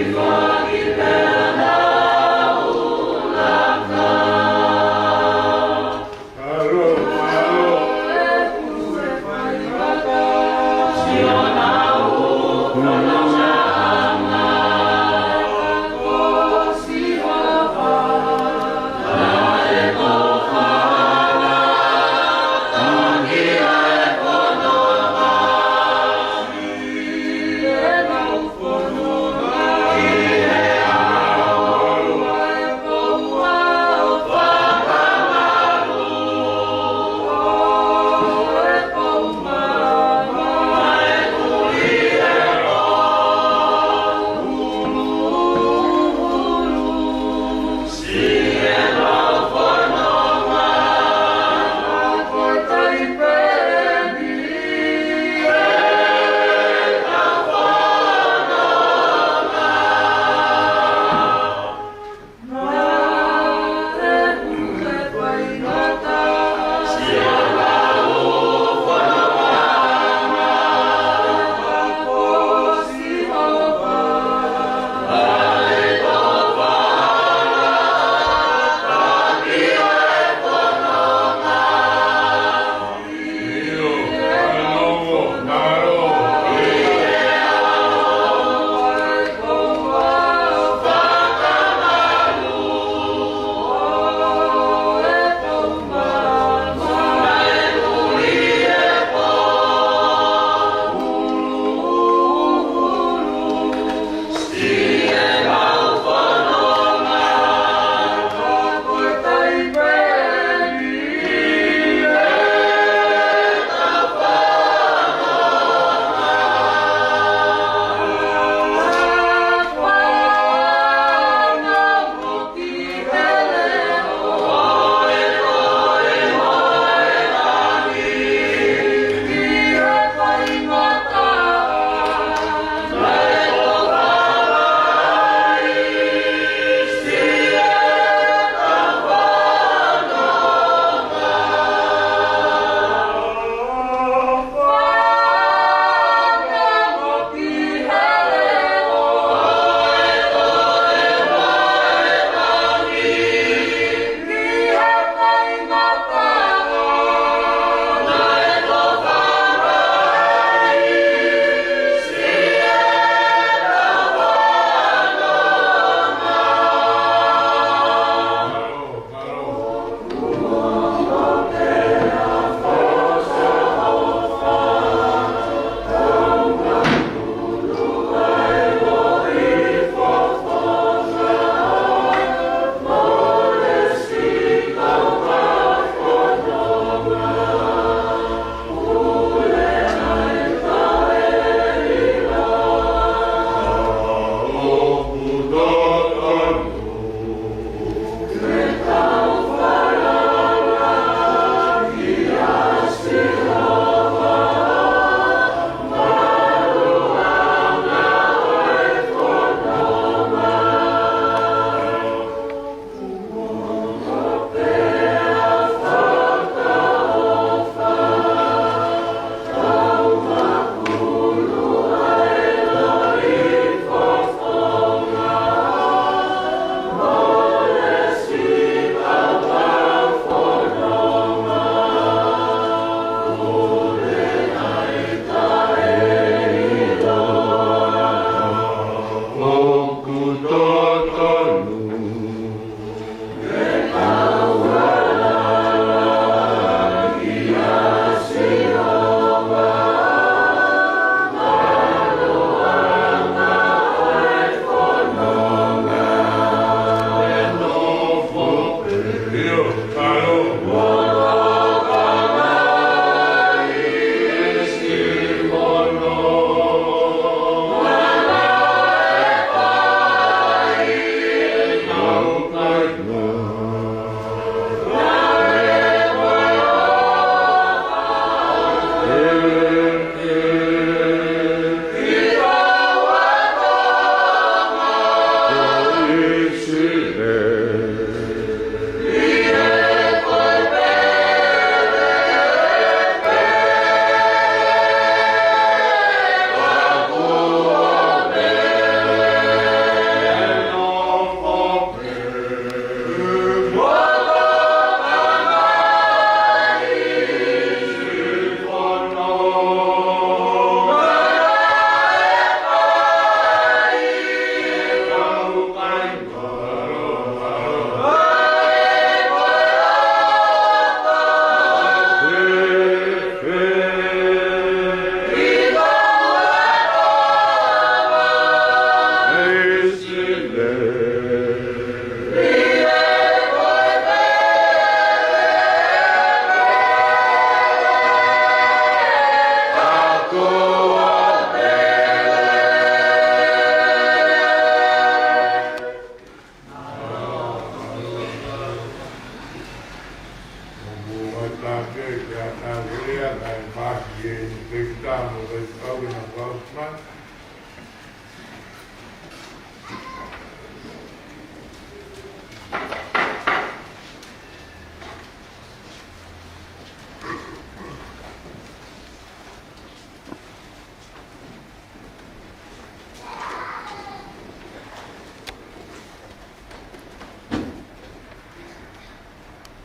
Pekitā mo Vaikau ʻi he kau mai.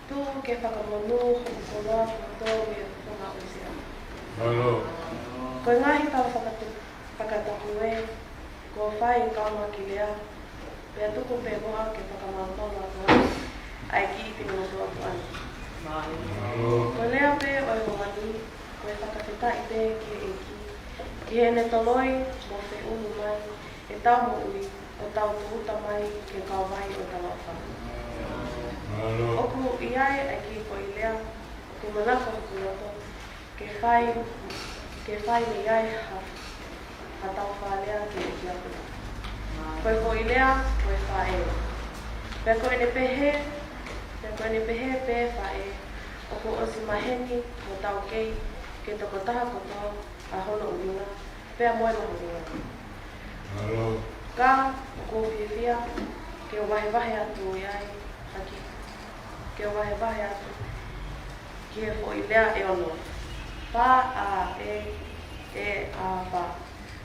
Tuku ke fakamonū hoku koloa kotoa mei he fofonga ʻosi. Mālō. Ko e ngaahi tala fakatu-, fakatapu ē, kuo fai ʻi he kau Makilea, pea tuku pē muʻa ke fakamalumalu atu ai ʻa e kiʻi finemotuʻa tuʻa ni. Mālō. Ko e lea pē ʻo e ʻaho ni, ko e fakafetaʻi pē ki he ʻEiki, ʻi heʻene toloi mo feʻunu mai ʻetau moʻui ʻo tau tūʻuta mai ki he kauvai ʻo e talaʻofa. Mālō. ʻOku ʻi ai ʻa e kiʻi foʻi lea ʻoku manako hoku loto ke fai, ke fai mei ai ha, ha tau fakalea ki he ʻEiki ʻaʻana. Ko e foʻi lea, ko e faʻē. Pea ko ʻene pehē, pea ko ʻene pehē pē faʻē, ʻoku ʻosi maheni mo taukei ki he tokotaha kotoa ʻa hono ʻuhinga, pea mo e mahuʻinga. Mālō. Ka ʻoku ou fiefia ke vahevahe atu ai, haki, ke vahevahe atu ki he foʻi lea ʻe ono. Fa, a, e, e, a, fa.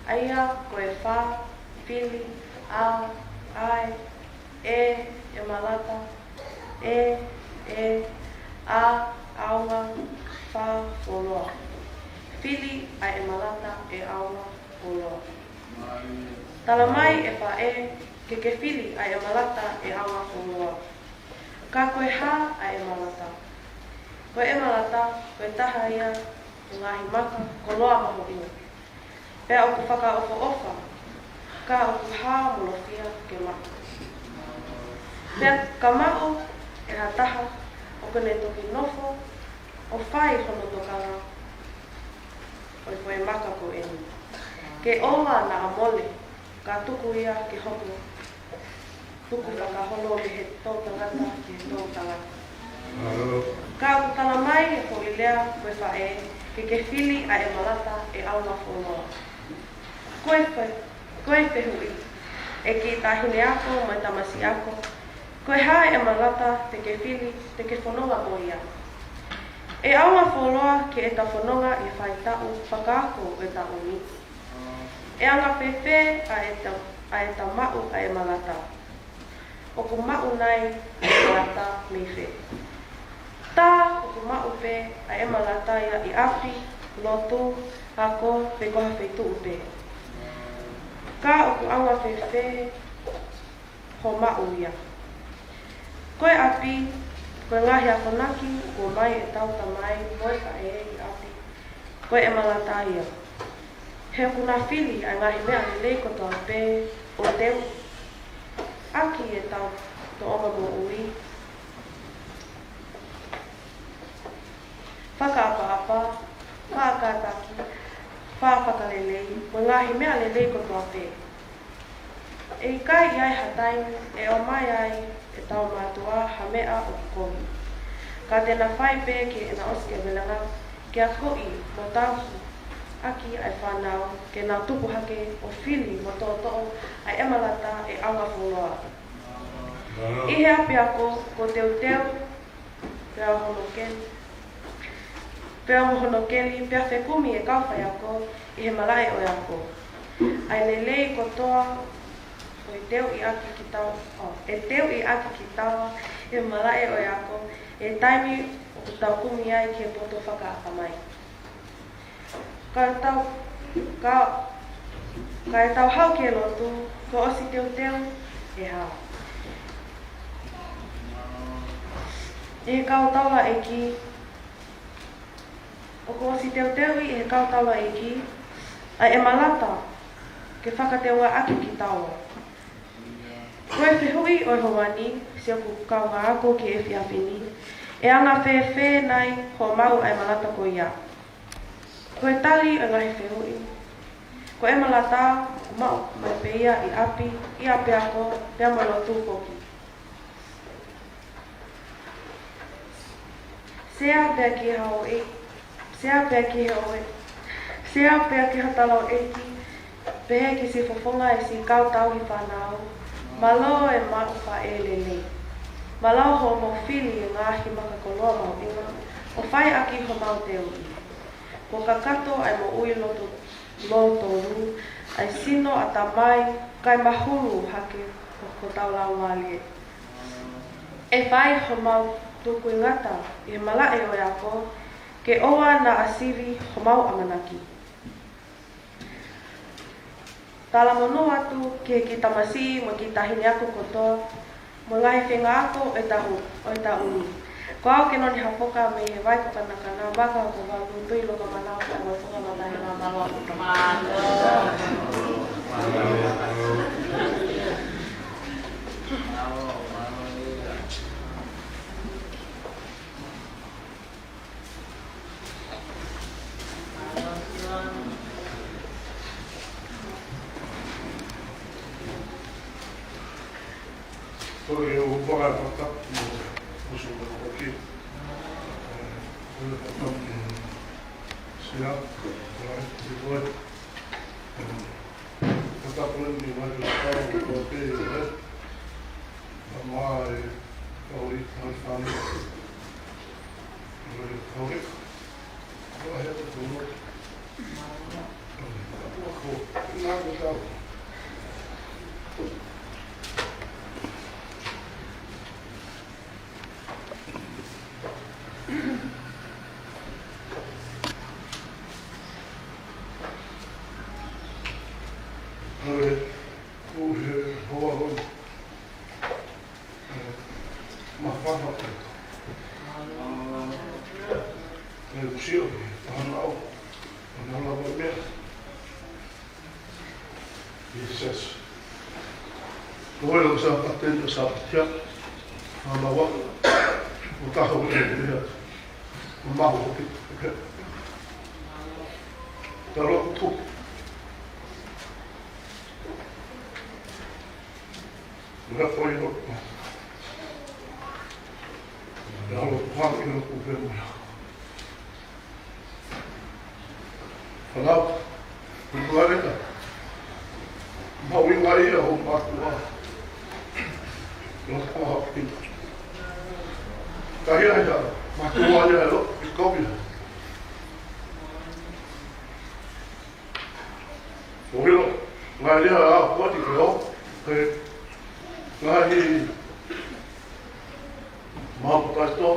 ʻA ia ko e fa, fili, a, ʻae, e, ʻemalata, e, e, a, ʻaonga, fa, fuoloa. Fili ʻa e ʻemalata ʻe ʻaonga fuoloa. Tala mai ʻe faʻē ke ke fili ʻa e ʻemalata ʻe ʻaonga fuoloa. Ka ko e hā ʻa e ʻemalata? Ko e ʻemalata, ko e taha ia ʻo e ngaahi maka koloa mahuʻinga. Pea ʻoku fakaʻofoʻofa, ka ʻoku hā molofia ke maʻu. Pea ka maʻu ʻe ha taha, ʻoku ne toki nofo ʻo fai hono tokanga ʻo e foʻi maka ko eni. Ke ʻoua naʻa mole, ka tuku ia ke hoko tukufakaholo mei he toʻutangata ki he toʻutangata. Mālō. Ka ʻoku tala mai ʻe he foʻi lea ko e faʻē, ke ke fili ʻa e ʻemalata ʻe ʻaonga fuoloa. Ko e fe-, ko e fehuʻi, ʻe kiʻi taʻahine ako mo e tamasiʻi ako, ko e hā e ʻemalata te ke fili, te ke fononga mo ia? ʻE ʻaonga fuoloa ki heʻeta fononga ʻi he faʻahitaʻu fakaako ʻo e taʻu ni. ʻE anga fēfē ʻa ʻeta, ʻa ʻeta maʻu ʻa e ʻemalata? ʻOku maʻu nai ʻa e ʻemalata mei fē? Tā ʻoku maʻu pē ʻa e ʻemalata ia ʻi ʻapi, lotu, ako, pe ko ha feituʻu pē. Ka ʻoku anga fēfē hoʻo maʻu ia? Ko e ʻapi, ko e ngaahi akonaki ʻoku ʻomai ʻe heʻetau tamai mo e faʻē ʻi ʻapi, ko e ʻemalata ia. He ʻoku na fili ʻa e ngaahi meʻa lelei kotoa pē ʻo teuʻi ʻaki ʻetau toʻonga moʻui, fakaʻapaʻapa, faʻa kātaki, faʻa fakalelei, mo e ngaahi meʻa lelei kotoa pē. ʻE ʻikai ʻi ai ha taimi ʻe ʻomai ai ʻe heʻetau mātuʻa ha meʻa ʻoku kovi. Ka te na fai pē ki heʻena ʻosi kevelanga, ke akoʻi mo tauhi ʻaki ʻa e fānau, ke na tupu hake ʻo fili mo toʻotoʻo ʻa e ʻemalata ʻe ʻaonga fuoloa. ʻI he ʻapiako, kuo teuteu pea mo hono keli, pea mo hono keli, pea fekumi ʻe he kau faiako ʻi he malaʻe ʻo e ako ʻa e lelei kotoa ʻoku teuʻi ʻaki kitaua, ʻo, ʻe teuʻi ʻaki kitaua ʻi he malaʻe ʻo e ako, ʻi he taimi ʻoku tau kumi ai ki he poto fakaʻatamai. Ka tau, ka, ka ʻi heʻetau haʻu ki he lotu, kuo ʻosi teuteu ʻe he, ʻe he kau taulaʻeiki, ʻoku ʻosi teuteuʻi ʻe he kau taulaʻeiki ʻa e ʻemalata ke fakateungaʻaki kitaua. Ko e fehuʻi ʻo e ʻaho ni, siʻoku kaungā ako ki he efiafi ni, ʻe anga fēfē nai hoʻo maʻu ʻa e ʻemalata ko ia? Ko e tali ʻo e ngaahi fehuʻi, ko e ʻemalata ʻoku maʻu mai pē ia ʻi ʻapi, ʻi ʻapiako, pea mo e lotu foki. Sea pea ki he houʻei-, sea pea ki he houʻe-, Sea pea ki ha taloʻeiki, pehē ki siʻi fofonga ʻo siʻi kau tauhi fānau, mālō e maʻu faʻē lelei. Mālō hoʻomou fili e ngaahi makakoloa mahuʻinga, ʻo fai ʻaki homau teuʻi. Kuo kakato ʻa e moʻui loto, lotolu, ʻa e sino ʻatamai, kae mahulu hake ko, ko hotau laumālie. ʻE fai homau tukuingata ʻi he malaʻe ʻo e ako, ke ʻoua naʻa sivi homau ʻamanaki. Talamonū atu ki he kiʻi tamasiʻi mo e kiʻi taʻahine ako kotoa, mo e ngaahi feinga ako ʻo e taʻu, ʻo e taʻu ni. Ko au Kenoni Hafoka mei he Vai ko Kanakana, Maka ko Valu, Tuʻilokamānava, mo e Fofonga Mataʻi Mālō. Ko e ʻū fakaʻapaʻapa mo e usu mo e koki. Ko e fakaʻapaʻapa mo e sia, ko e ʻai, ko e. Fakaʻapaʻapa mo e ʻai, ko e fakaʻapaʻapa mo e koki, ko e. Mama e, ko e, ko e fānau. Ko e, ko e. Ko e lau Sāpate, lau Sāpate ia. Mālō. ʻO taho ke ia. ʻO maho ke. Talo kupu. Mera koi no. Talo kupu, no kupu mo. Fānau, kupu lelei ka. Mahuʻinga ia ʻo mātuʻa. Nō ka hapina. Ka ia ia, mātuʻa ia ʻo, i kovi. ʻO hilo, ngaahi lea ʻa Kuati ke o, ke, ngaahi Mau taito,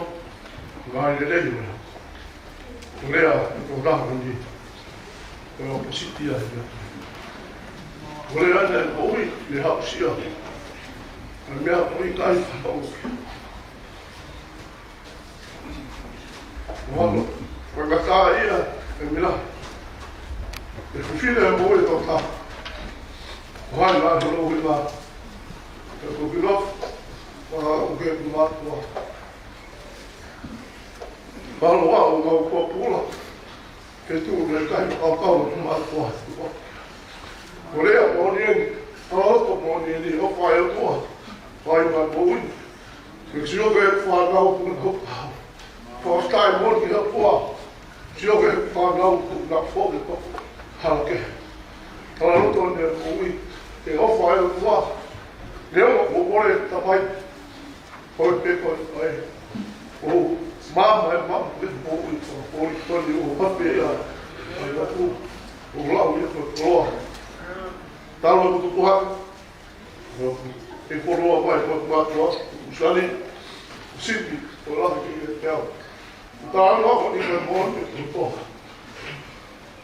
ngaahi lelei ʻo e. Ko e lea, ko e taha ni. Ko e opposite ia ia. Ko e lea ʻa e moʻui, ne haʻusia. Ko e meʻa ko e kai fānau. Ko hono, ko e ngata ia, e mila. E fifili e moʻui ko ka. Ko hai la, ko lo hui la. Ko e ko kilo. Ko ha uke ku mātuʻa. Palo a o ngau pōpula. Ke tu me kai au kau ku mātuʻa. Ko lea moʻoni eni. Palo ko moʻoni eni o fai o tua. Fai mai moʻui. Ke sio ke fānau ku ko. Ko tai moʻoni ki ha pua. Sio ke fānau ku na fo ke ko. Halake. Palo to ne moʻui. Ke o fai o tua. Leo ko mole tapai. Ko e pē ko e ʻai. ʻO, mama e mama, ʻo, ʻo, ʻo, ʻo, ʻo, ʻo, ʻo, ʻo, ʻo, ʻo, ʻo, lau ia ko e koloa. Talo ko tukuha. ʻO, e koloa mai ko e mātuʻa, ʻo sani, ʻo sipi, ʻo lahi ki he teau. Talo ko ni ko e moʻoni, ʻo, ʻo.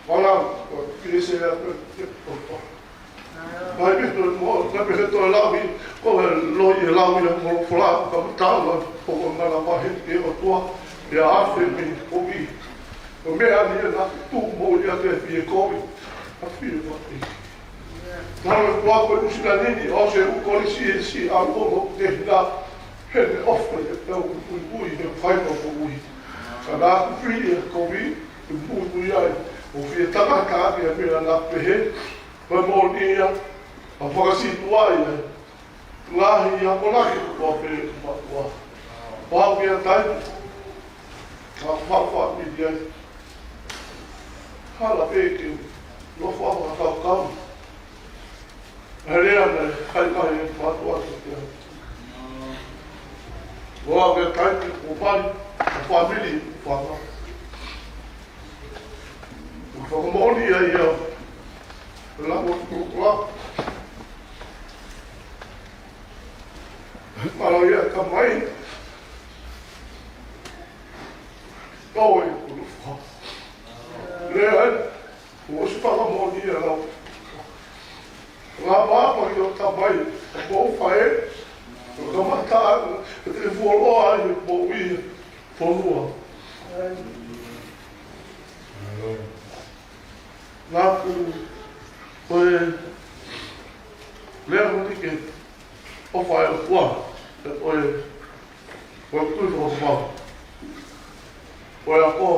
Wala, ko e pese ia, ko e, ʻo, ʻo. Mai pē ko e mo, mai pē ko e lau ʻi, ko e loi e lau ia mo fula, ka mo tala, ko ko ngana mahe ke o tua, ia afe me ko i. Ko meʻa ni e na tu mo ia ke fie kovi, a fie kovi. Tala ko ko e usi na nini, o se u kolisi e si a lo lo te hina, he ne ofa e pau kui kui, he fai ko kui. Ka na ku fie kovi, e mui mui ai, ʻo fie tangata ake a meʻa na pehe, Ko e moʻoni ia, ʻa fakasītuʻa ia. Lahi ia ko lahi ko pē ko mātuʻa. Pau ia tai. Ka fafā miti ai. Hala pē ke u nofo ʻo fakakaukau. ʻA e lea naʻe fai mai ʻe he mātuʻa kiate au. Loa ke tai ke kuo pali, ʻa e fāmili, fānau. ʻOku fakamoʻoni ia ia. Pela mo tu la. Mālō ia ka mai. Tau e kunu fa. Lea ai, ʻosi fakamoʻoni ia lau. Ngā māpa ki o tamai, ʻo ʻofa ē, ʻo kamata, ʻe te fuoloa ai, ʻo i, fonua. Ngā ku, ko e, lea mo ni ke, ʻofa e ʻOtua, ʻe ko e, ko e kui fo fo. Ko e ako,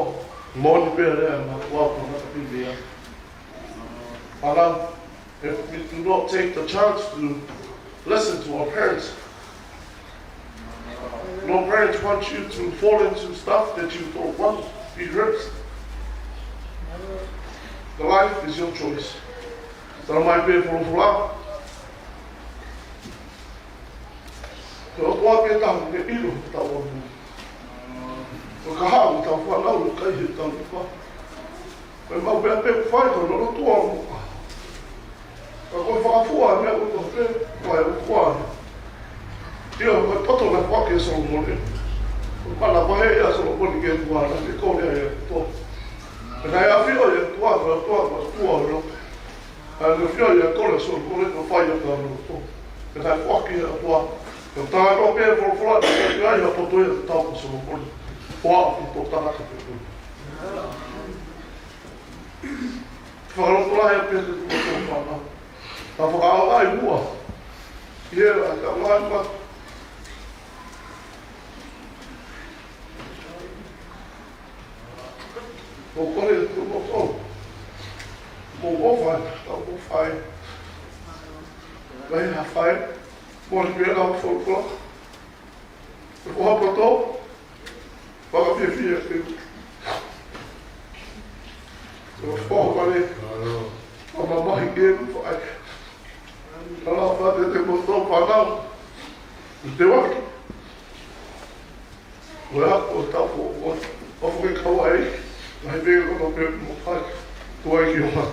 moʻoni pē lea, ma kua ko na ka pili ia. Ala, if we do not take the chance to listen to our parents, no parents want you to fall into stuff that you don't want to be hurt. The life is your choice. Tala mai pē folofola. Ko e ʻOtua pē taha ke ʻilo tau ʻamu. Ko e kahaʻu tau fānau, kai he tau lupa. Ko e mau pē pē fai ko e lolotua ʻo muka. Ka ko e fakafua mea ko e pē, ko e ʻOtua. Tio, ko e poto na kua ke Solomone. Ko e mana ko he ia Solomone ke tua, na ke kole ai e ʻOtua. Ka naʻe ʻafio e ʻOtua, ko e ʻOtua, ko e ʻOtua, no. ʻA e fia ia kole Solomone ko fai a ka no to. Ke tai foaki a tua. Ko tā no pē folofola, ke ai a poto ia tau ko Solomone. Hoa ki to tangata pē. Fakaloto lahi a pē ke tu ko fana. Ta fakaʻau ai mua. Ia a ka mai ma. Ko kore tu mo to. Mo o fai, ta mo fai. Vai ha fai. Mo ni pē la fo ko. Ko ha poto. Fakafiefia ke. Ko fo vale. Ko mamahi ke fai. Ala fa te te mo to fānau. Te waki. Ua, ʻo tau fo, ʻo, ʻo fo ke kau ai, mai pē ko no pē mo fai, tuai ki o fai.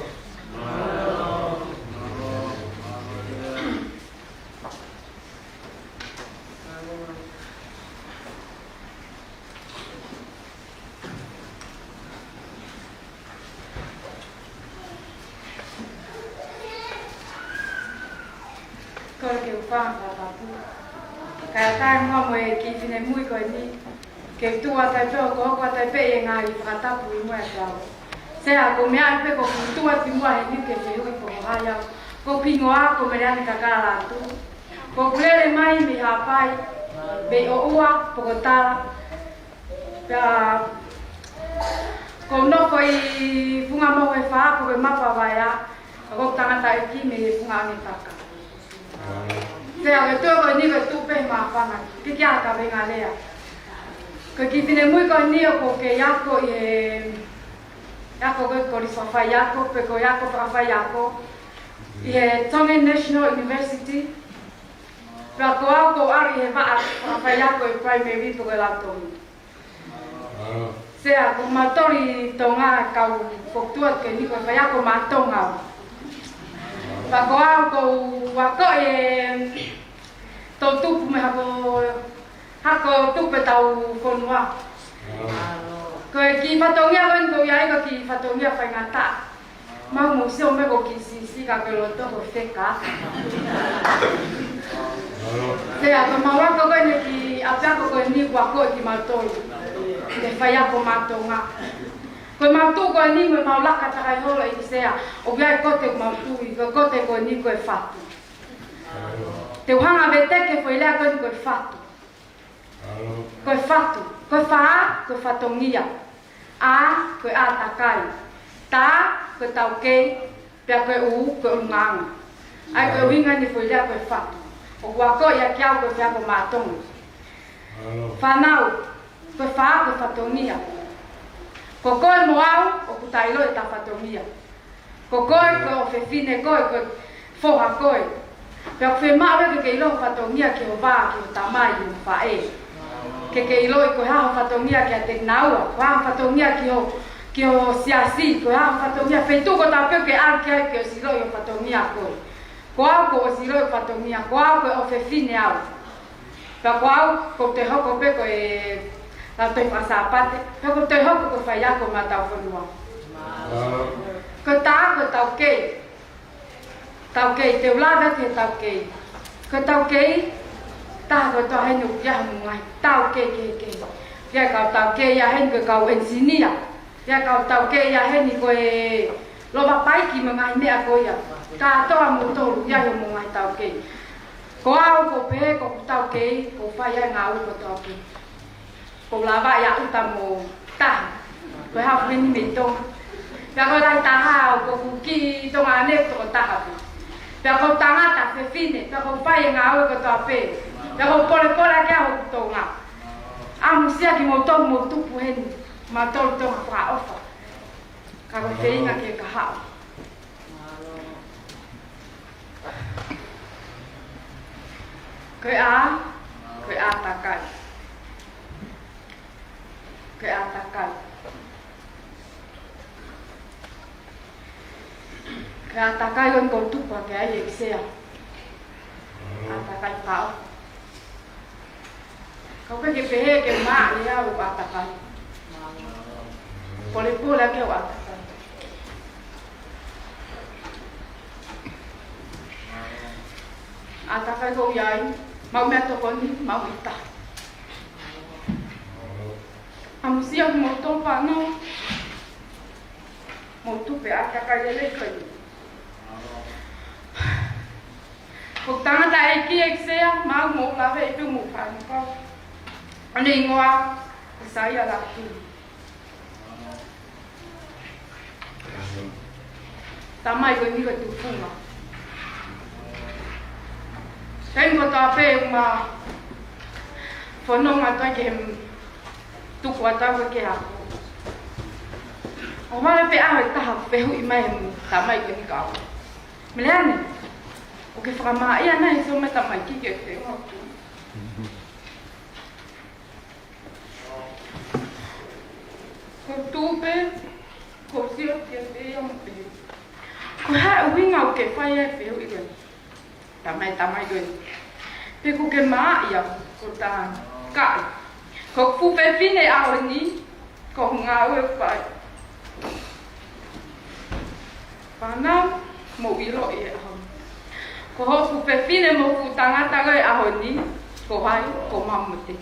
Kole ke u fanga fakatapu. Kae ʻatā muʻa mo e kiʻi finemui ko eni. Ke u tuʻu atu ai pē ʻo hokohoko atu ai pē ʻi he ngaahi fakatapu ʻi muʻa ʻiate au. Sea, ko e meʻa pē ko e tuʻu atu ʻi muʻa heni ke fehuʻi pe ko hai au. Ko hoku hingoa ko Meleane Kakala Atu. Ko ʻeku lele mai mei Haʻapai, mei ʻOua, Pokotala. Pea, ko u nofo ʻi Funga Mohu ʻe Fā, ko e Mapa Vaea, ka ko e tangataʻeiki mei he Funga Angetaka. Pea ko e tuʻu ko eni ko e tuʻu pē māfana, ke kia ka venga lea. Ko e kiʻi finemui ko eni ʻoku ou kei ako ʻi he, ako ko e kolisi fakafaiako, pe ko e ako fakafaiako, ʻi he Tongan National University, pea ko au ʻoku ou ʻalu ʻi he vaʻa fakafaiako ʻi he primary pe ko e lautohi. Sea, ko mautolu ʻi Tonga kau fokotuʻu atu ke ni ko e faiako maʻa Tonga. Pea ko au ʻoku ou ako e toʻutupu mo e hako, hako tupe tau fonua. Ko e kiʻi fatongia ko eni ʻoku ou ʻi ai ko e kiʻi fatongia faingataʻa. Mau mou sio mai ko e kiʻi sisi ka ke loto ko e feka. Sea, ko e mau ako ko eni ki ʻapiako ko eni ʻoku ako ʻe kimautolu. Ke faiako maʻa Tonga. Ko e mau tuʻu ko eni mo e mau laka takai holo ʻi Sea. ʻOku ʻi ai e kote ʻoku mau tuʻu ʻi, ko e kote ko eni ko e fatu. Te u hanga veteki e foʻi lea ko eni ko e fatu. Ko e fatu, ko e fā, ko e fatongia. ʻA, ko e ʻātakai. Ta, ko e taukei, pea ko e u, ko e ʻulungaanga. ʻA ia ko e ʻuhinga eni e foʻi lea ko e fatu. ʻOku ou ako ia kia au ko e faiako maʻa Tonga. Fānau, ko e fā, ko e fatongia. Ko koe mo au, ʻoku ta ʻilo ʻeta fatongia. Ko koe, ko e ʻofefine koe, ko e foha koe. Pea ʻoku fiemaʻu ke ke ʻilo ho fatongia ki ho vā, ki ho tamai, ki ho faʻē. Ke ke ʻiloʻi ko e hā ho fatongia kiate kinaua, ko e hā ho fatongia ki ho, ki ho siasi, ko e hā ho fatongia feituʻu kotoa pē ʻoku ke ʻalu ki ai, ke ʻosi ʻiloʻi ho fatongia koe. Ko au kuo u ʻosi ʻiloʻi ho fatongia, ko au ko e ʻofefine au. Pea ko au, ʻoku ou toe hoko pē ko e Lautohi Faka-Sāpate, pea ʻoku ou toe hoko ko e faiako maʻatautolu fonua. Ko e taha ko e taukei. Taukei, te u lave atu he taukei. Ko e taukei, taha kotoa heni ʻoku ʻi ai hono ngaahi taukei kehekehe. ʻI ai e kau taukei ia heni ko e kau enisinia. ʻI ai e kau taukei ia heni ko e lova paiki mo e ngaahi meʻa ko ia. Kātoa moutolu ʻi ai hoʻomou ngaahi taukei. Ko au ʻoku ou pehē ko hoku taukei, ʻoku ou fai ai e ngāue kotoa pē. ʻOku ou lava ia ʻuta mo taha. Ko e hā ʻoku heni mei Tonga. Pea ko e lahi taha ʻoku ou kiʻi Tonga ʻanepō tokotaha pē. Pea ko e tangata fefine, pea ʻoku ou fai e ngāue kotoa pē. Pea ʻoku ou polepole ʻaki hoku Tonga. ʻAmusia kimoutolu ʻoku mou tupu heni. Mautolu Tonga fakaʻofa. Ka ko e feinga ke kahaʻu. Ko e ʻā, ko e ʻātakai. Ko e ʻātakai. Ko e ʻātakai ʻoku ou tupu hake ai ʻEiki Sea. ʻĀtakai pau. Ka ʻoku ʻikai ke pehē ke maʻa ia ʻo ʻātakai. Polepole ʻaki ʻo ʻātakai. ʻĀtakai ko ia ai, maʻu meʻatokoni, maʻu ʻita. ʻAmusia kimoutolu fānau, mou tupu he ʻātakai lelei ko eni. Ko e tangataʻeiki ʻEiki Sea, maʻu mo lave i pē mo fānau. ʻA ʻene hingoa, ko Saia Lātū. Tamai ko eni ko e tufunga. Taimi kotoa pē ʻoku ma fononga atu ai ke tuku atu au ke ako. ʻOhovale pē ʻaho ʻe taha fehuʻi mai ʻe he tamai ko eni kia au. Meleane, ʻoku ke fakamāʻia nai he sio mai tamaiki ke te o. Ko e tuʻu pē, ko e sio kiate ia mo pehē, ko e hā e ʻuhinga ʻoku ke fai ai e fehuʻi ko eni? Tamai, tamai ko eni. Pe ʻoku ke maʻa ia, ko e tangataʻeiki. Ko e fuʻu fefine ʻaho ni, ko e ngāue ʻoku fai. Fānau, mou ʻiloʻi e ʻaho ni. Ko hoʻo fuʻu fefine mo e fuʻu tangata ko ē ʻaho ni, ko hai, ko Mamote.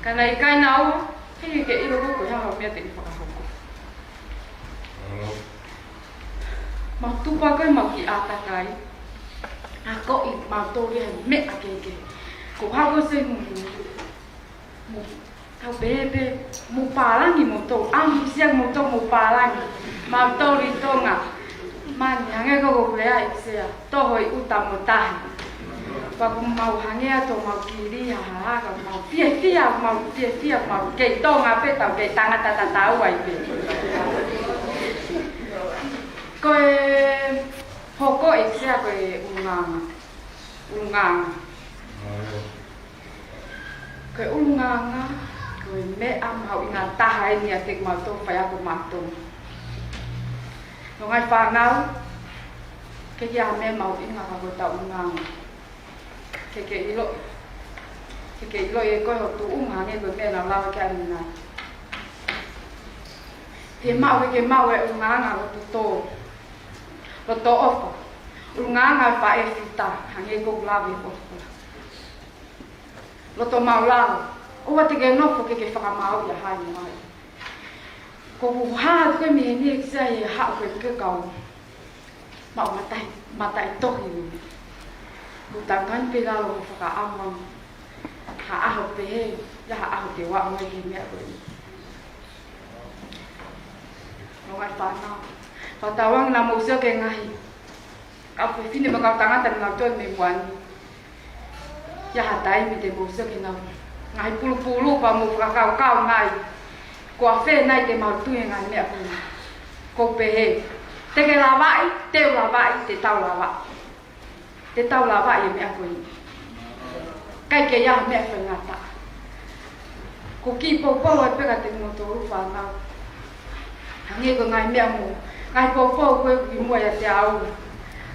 Ka naʻe ʻikai naua, he ke ʻilo ko e hā hoʻo meʻa te ke fakahoko. Mau tupu hake mau kiʻi ʻātakai. Akoʻi mautolu ia he meʻa kehekehe. Ko e hā ko e sēniti. Mo, tau pehē pē, mou pālangi moutolu, ʻamusia moutolu mou pālangi. Mautolu ʻi Tonga. Mani, hangē ko ʻeku lea ʻEiki Sea, toho ʻi ʻuta mo tahi. Pea ʻoku mau hangē atu ʻo mau kili ha hā, ka mau fiefia, mau fiefia, mau kei Tonga pē tau, kei tangata tatau ai pē. Ko e hoko ʻEiki Sea ko e ʻulungaanga. ʻUlungaanga. Ko e ʻulungaanga, ko e meʻa mahuʻinga taha eni ʻiate kimautolu faiako maʻa Tonga. Nau ngaahi fānau, ʻikai ke ʻi ai ha meʻa mahuʻinga ka ko ʻetau ʻulungaanga. Ke ke ʻilo, ke ke ʻiloʻi ʻe koe ho tuʻunga, hangē ko e meʻa naʻa ku lave ki ai ʻanenai. Ke maʻu, ke ke maʻu e ʻulungaanga loto tō, loto ʻofa. ʻUlungaanga e faʻē fita, hangē ko ʻeku lave ʻofa. Loto maʻulalo, ʻoua te ke nofo ke ke fakamāuʻi ʻa hai mo hai. Ko ʻeku hā atu ko ē mei heni ʻEiki Sea he haʻu ko ē ke kau maʻu mataʻi, mataʻitohi. Kuo tangan pē lalo mo fakaʻamu. Ha ʻaho pehē, ʻi ai ha ʻaho te u aʻu mai ki he meʻa ko eni. Nau ngaahi fānau. Fakatauange naʻa mou sio ki he ngaahi kau fefine mo e kau tangata naʻa nau tō mei muʻa ni. ʻI ai ha taimi te mou sio ki heʻenau ngaahi pulupulu pea mou fakakaukau nai. Ko e fē nai te mau tui he ngaahi meʻa ko eni? Ko e pehē, te ke lavaʻi, te u lavaʻi, te tau lavaʻi. Te tau lavaʻi e meʻa ko eni. ʻIkai ke ʻi ai ha meʻa faingataʻa. Ko e kiʻi poupou ʻe peka te mo tolu fānau. Hangē ko e ngaahi meʻa mo, ngaahi poupou ko ē ki muʻa ʻiate au.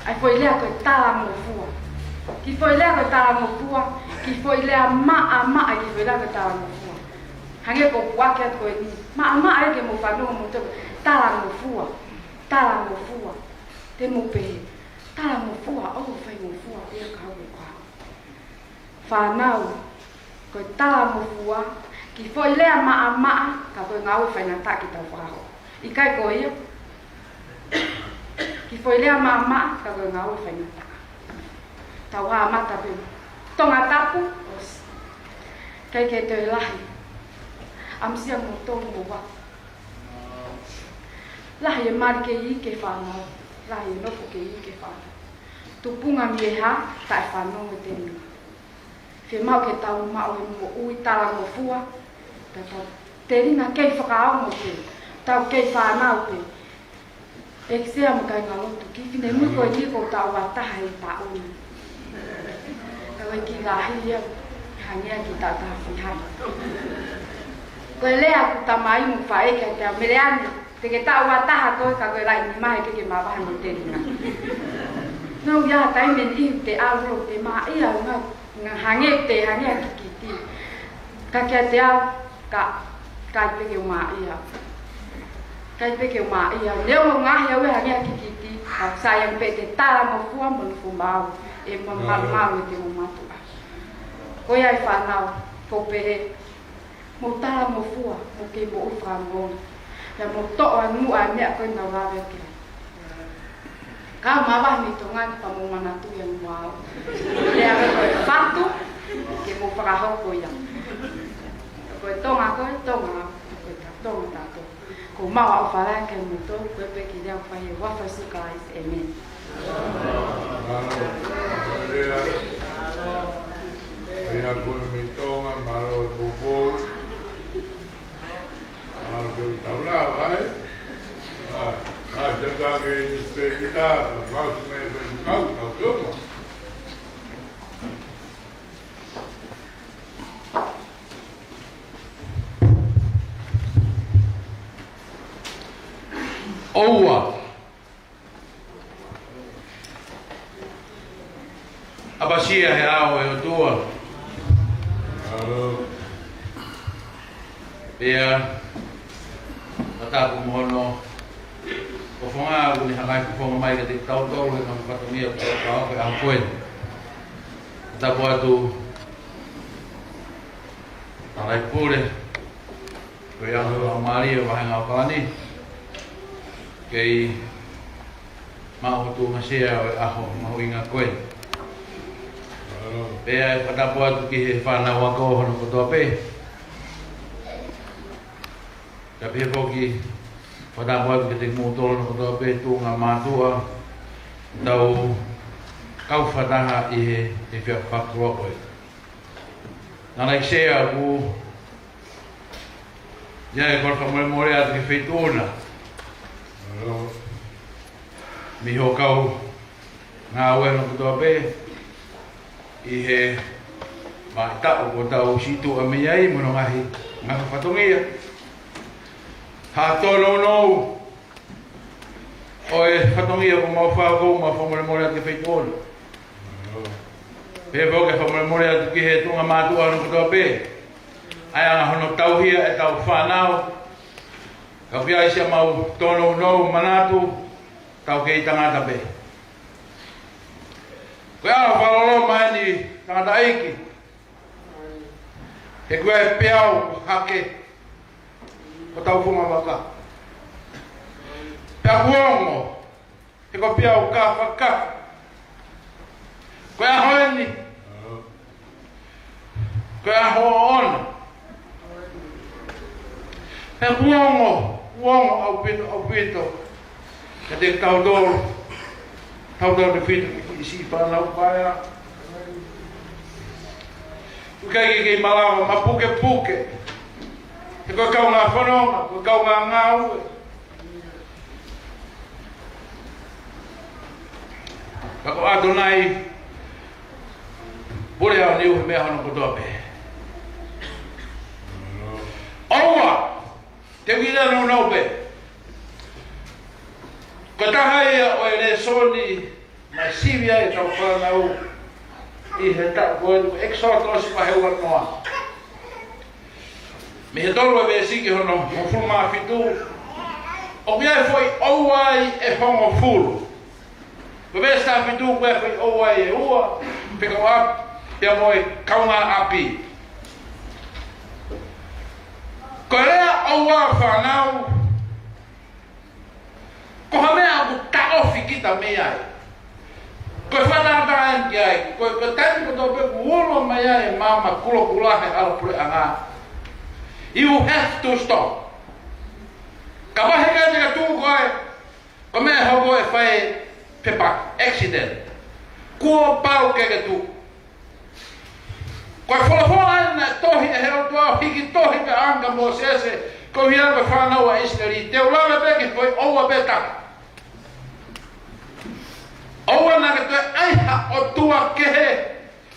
ʻA e foʻi lea ko e talangofua. Kiʻi foʻi lea ko e talangofua. Kiʻi foʻi lea maʻamaʻa, kiʻi foʻi lea ko e talangofua. Hangē ko e puake atu ko eni. Maʻamaʻa ē ke mo fanongo mo toe. Talangofua. Talangofua. Te mo pehē, talangofua, ʻoku faingofua pē ia ka ʻoku kau. Fānau, ko e talangofua, kiʻi foʻi lea maʻamaʻa, ka ko e ngāue faingataʻa ke tau fakahoko. ʻIkai ko ia? Kiʻi foʻi lea maʻamaʻa, ka ko e ngāue faingataʻa. Tau haʻamata pē. Tongatapu, ʻosi. ʻIkai ke toe lahi. ʻAmusia mo tolu mo ua. Lahi e mali kei ʻi he fānau. Lahi e nofo kei ʻi he fānau. Tupunga mei he hā, taʻefanongo e telinga. Fiemaʻu ke tau maʻu e moʻui talangofua. Ka tau telinga kei fakaongo pē. Tau kei fānau pē. ʻEiki Sea mo e kāinga lotu, kiʻi finemui ko eni ko e taʻu ua taha he taʻu ni. Ka ko e kiʻi lahi ia, hangē ki he taʻu taha fiha. Ko e lea ʻeku tamai mo faʻē kiate au, Meleane, te ke taʻu ua taha koe ka ko e laʻi nima ē ke ke mavahe mo e telinga. Nau ia taimi ni te au lo te ma ia nga, nga hangē te hangē kikiti. Ka kiate au, ka, ʻikai pē ke u mā ia. ʻIkai pē ke u mā ia. Neongo ngaahi au e hangē kikiti, ka sai ange pē te talangofua mo nofo maau, ʻe mo malumalu ʻete mo mātuʻa. Ko ia e fānau, ko e pehē, mo talangofua, mo kei moʻui fakaongo. Pea mo toʻo ʻa e nuʻu ʻa e meʻa ko ē naʻa u lave ki ai. Ka mavahe mei Tonga ni pea mo manatuʻi ange muʻa au. Lea ko e fatu, ke mo fakahoko ia. Ko e Tonga, ko e Tonga, ko e ta-, Tonga tātou. Ko mau au fala ke mo tō, ko e pē kiʻi lea ʻoku fai ʻe he huafa ʻo Sīsū Kalaisi. ʻĒmeni. Mālō. Lea. Ia ko e mei Tonga, mālō e poupou. ʻOua. ʻApasia he ʻao ʻo e ʻOtua. Pea, fakatapu mo hono fofonga ʻoku ne hanga ʻo fofonga mai kiate kitautolu he ngaahi fatongia kuo tau fai he ʻaho ko eni. Tapu atu, Tangataʻeiki Pule, ko ia ʻoku mau mālie ʻo vahenga ʻo Kalani. Kei maʻu hono tuʻunga sea ʻo e ʻaho mahuʻinga ko eni. Pea ʻe fakatapu atu ki he fānau ako hono kotoa pē. Pea pehē foki fakatapu atu kiate kimoutolu hono kotoa pē tuʻunga mātuʻa, tau kau fakataha ʻi he, he fia fakakoloa ko ē. Tangataʻeiki Sea, ʻoku ʻi ai e kole fakamolemole atu ki he feituʻu na. Mei hoʻo kau ngāue hono kotoa pē ʻi he vaʻa taʻu kuo tau situʻa mei ai mo hono ngaahi, ngaahi fatongia. Ha tōnounou ʻo e fatongia kuo mau fai, ʻoku mau fakamolemole atu ki he feituʻu na. Pehē foki e fakamolemole atu ki he tuʻunga mātuʻa hono kotoa pē. ʻA e anga hono tauhi ʻetau fānau. Ka ʻoku ʻi ai siʻa mau tōnounou manatu, tau kei tangata pē. Ko e ʻaho fakaloloma eni tangataʻeiki. He kuo ʻi ai e peau hake hotau funga vaka. Pea kuo ongo, he ko e peau kafakafa. Ko e ʻaho eni. Ko e ʻaho ʻoʻona. Pea kuo ongo, kuo ongo ʻaupito, ʻaupito. Kiate kitautolu, tautefito ki he kiʻi siʻi fānau paea. ʻOku ʻikai ke kei malava, mapukepuke. Ko e kaungā fononga, ko e kaungā ngāue. Ka ko ʻAtonai, pule au ni he meʻa hono kotoa pē. ʻOua, te u ʻilo naʻa nau pē. Ko e taha ia ʻo e lēsoni naʻe sivi ai ʻetau fānau ʻi he taʻu ko eni, ʻEkisoto vahe uanoa. Mei he tolu ʻa e veesi ki hono hongofulu mā fitu. ʻOku ʻi ai e foʻi ʻoua ʻe hongofulu. Ko e veesi taha fitu ko e foʻi ʻoua ʻe ua, fekauʻaki pea mo e kaungāʻapi. Ko e lea ʻoua fānau, ko ha meʻa ʻoku taʻofi kita mei ai. Ko e fakatātā eni ki ai, ko e, ko e taimi kotoa pē ʻoku ulo mai ai e maama kulokula he hala puleʻanga. You have to stop. Kapau he ʻikai te ke tuʻu koe, ko e meʻa ʻe hoko ʻe fai pē pe accident. Kuo pau ke ke tuʻu. Ko e folofola eni naʻe tohi ʻe he ʻOtua ʻo hiki tohi pē ʻa e anga ʻo Mōsese, ko ia ko e fānau ʻa ʻIsileli, te u lave pē ki he foʻi ʻoua pē taha. ʻOua naʻa ke toe ʻai ha ʻotua kehe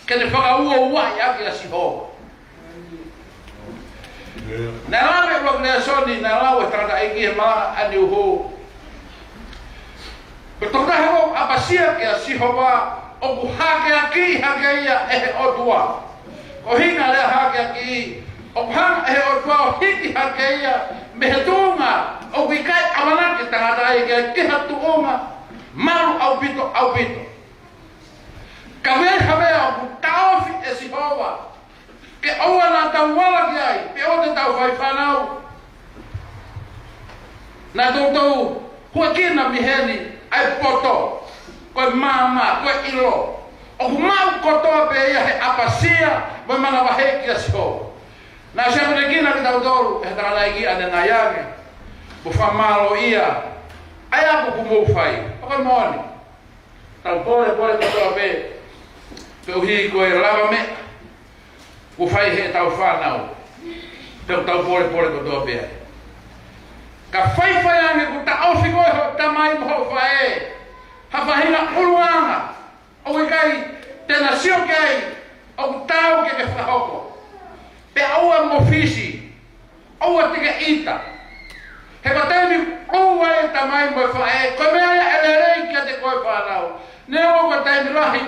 ke ne fakauouaʻi ʻaki ʻa Sihova. Naʻe lave ʻuluaki lēsoni, naʻe lau e tangataʻeiki he malaʻe ʻa Niuhū. Ko e tokotaha ʻoku ʻapasia kia Sihova, ʻoku hakeakiʻi hake ia ʻe he ʻOtua. Ko e ʻuhinga e lea hakeakiʻi, ʻoku hanga ʻe he ʻOtua ʻo hiki hake ia mei he tuʻunga ʻoku ʻikai ʻamanaki e tangataʻeiki ia ki ha tuʻunga malu ʻaupito, ʻaupito. Ka ʻi ai ha meʻa ʻoku taʻofi ʻe Sihova, ke ʻoua naʻa tau ala ki ai, pe ʻoua te tau fai fānau. Naʻa toutou huʻekina mei heni ʻa e poto, ko e maama, ko e ʻilo. ʻOku maʻu kotoa pē ia he ʻapasia mo e manavahē kia Sihova. Naʻe siakonekina kitautolu ʻe he tangataʻeiki ʻanenai ange, mo fakamālōʻia ʻa e ʻapi kuo mou fai. ʻOku moʻoni. Tau pōlepole kotoa pē, koeʻuhi ko e lavameʻa kuo fai heʻetau fānau. Pea tau pōlepole kotoa pē ai. Ka faifai ange kuo taʻofi koe ʻe hoʻo tamai mo hoʻo faʻē ha faʻahinga ʻulungaanga ʻoku ʻikai te na sio ki ai, ʻoku taau ke ke fakahoko. Pea ʻoua mo fisi, ʻoua te ke ʻita. He ko e taimi ʻoku ʻi ai e tamai mo e faʻē, ko e meʻa ia ʻe lelei kiate koe fānau. Neongo ko e taimi lahi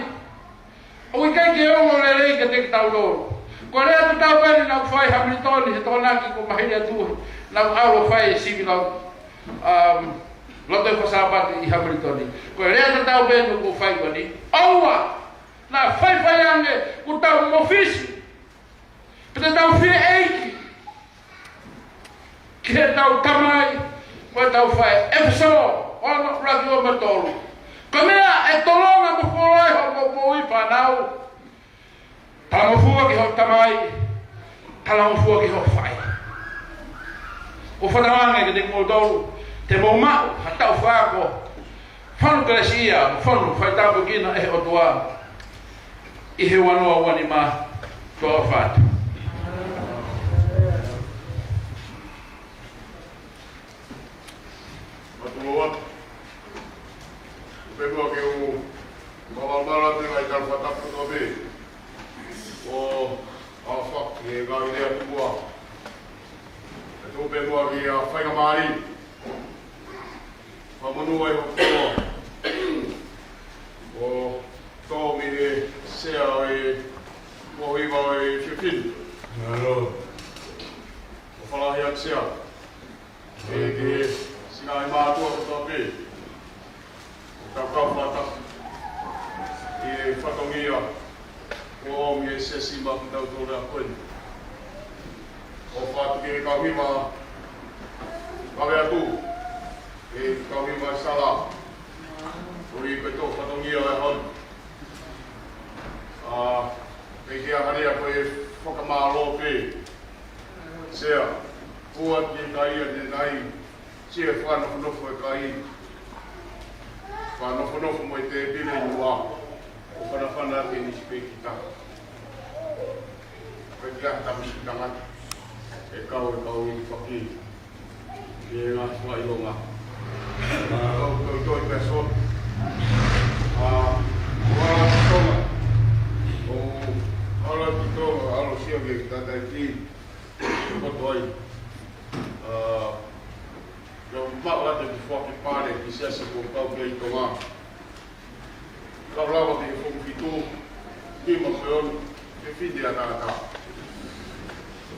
ʻoku ʻikai ke ongo lelei kiate kitautolu. Ko e lea tatau pē eni naʻe fai ʻi Hamilitoni, he Tokonaki kuo maheni atu, naʻe ʻalu ʻo fai e sivi lau, um, lotu faka-Sāpate ʻi Hamilitoni. Ko e lea tatau pē eni ʻoku fai ko eni. ʻOua naʻa faifai ange kuo tau mofisi, pe te tau fie ʻeiki ki heʻetau tamai mo ʻetau faʻē. ʻEfesō ono, ʻuluaki ua mo e tolu. Ko e meʻa ʻe tolonga mo fuoloa ai hoʻomou moʻui fānau, talangofua ki hoʻo tamai, talangofua ki hoʻo faʻē. ʻOku ou fakatauange kiate kimoutolu, te mou maʻu ha taʻu fakaako, fonu kelesiʻia, fonu faitāpuekina ʻe he ʻOtua ʻi he ua noa ua nima. Tuʻa ʻofa atu. Matu atu. Pea ke u malamala atu e ngaahi tala fakatapu kotoa pē. ʻO ʻofa ki he ngaahi lea tuʻa. Tuku pē muʻa ki he faingamālie. Fakamonū ai hoku ʻofa. ʻO tō mei he sea ʻo e, ʻo e hiva ʻo e fefine. Mālō. ʻOfa lahi atu sea. ʻE ke singa e mātuʻa kotoa pē. Tau kau fakatapu ʻi he fatongia ʻo e Siasi maʻa kitautolu ʻa ko eni. ʻOfa atu ki he kau hiva, kau atu, ʻe kau hiva sala. ʻOi ko e tō fatongia e hon. ʻA, ʻe ke ʻahalea ko e fakamālō pē. Sea, ʻoua te kai ʻanenai, sia fakanofonofo e kai. Fakanofonofo mo e tēpile ʻi muʻa, ʻo fanafana ke ni sipeki ta. Ko e kia tamu si tangata. ʻE kau, ʻe kau i faki. ʻE ngā fakaʻilonga. Kau, kau toi pea sot. ʻA, ʻoku ala ki Tonga. ʻOku ala ki Tonga, ʻalu sia ke tataiki. Ko toi. ʻA, ʻoku maʻu atu ki Foaki Pale, ki siasi ko kau ki ai Tonga. Kau lava ki he foʻi fitu, ki ma koe on, ke fiti a tata.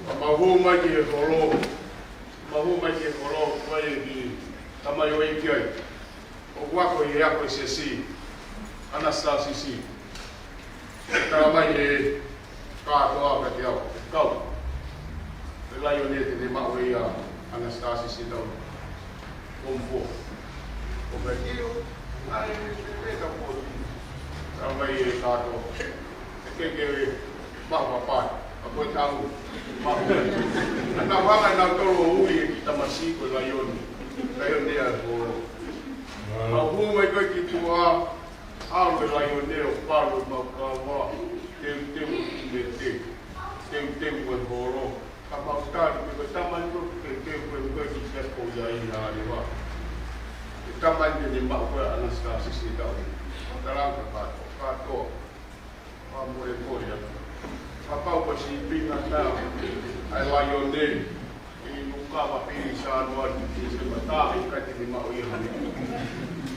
Ka mau hū mai ki he holo, mau hū mai ki he holo, ko e ki tamai ʻo e ki ai. ʻOku ako ʻi he ako ʻi siasi, Anastasisi. Tala mai ʻe kātoa ka te au, kau. ʻE Laione te ne maʻu ia Anastasisi tau. Kompo. Ko ka tio, ai, me, me ka poti. Tala mai ʻe kātoa. ʻE ke ke maʻu papai. A koe tau. Maʻu. Ana wanga na tolo ui e ki tamasi ko Laione. Laione a ko. Mau hū mai ko e ki tua. ʻAlu e Laione ʻo palu mau kava, teuteu ki he te, teuteu e holo. Ka mau tali, pe ko e tamai ko e teuteu ko e ko e ki siasi ko ia ʻi Nālewa. E tamai te ne maʻu ko e Anastasisi tau. Talanga kātoa, kātoa. Ka mole mole atu. Kapau ko e sīpinga na, ʻa e Laione, ʻi Nukava pili Sānuali, Tīsema taha, ʻikai te ne maʻu ia hane.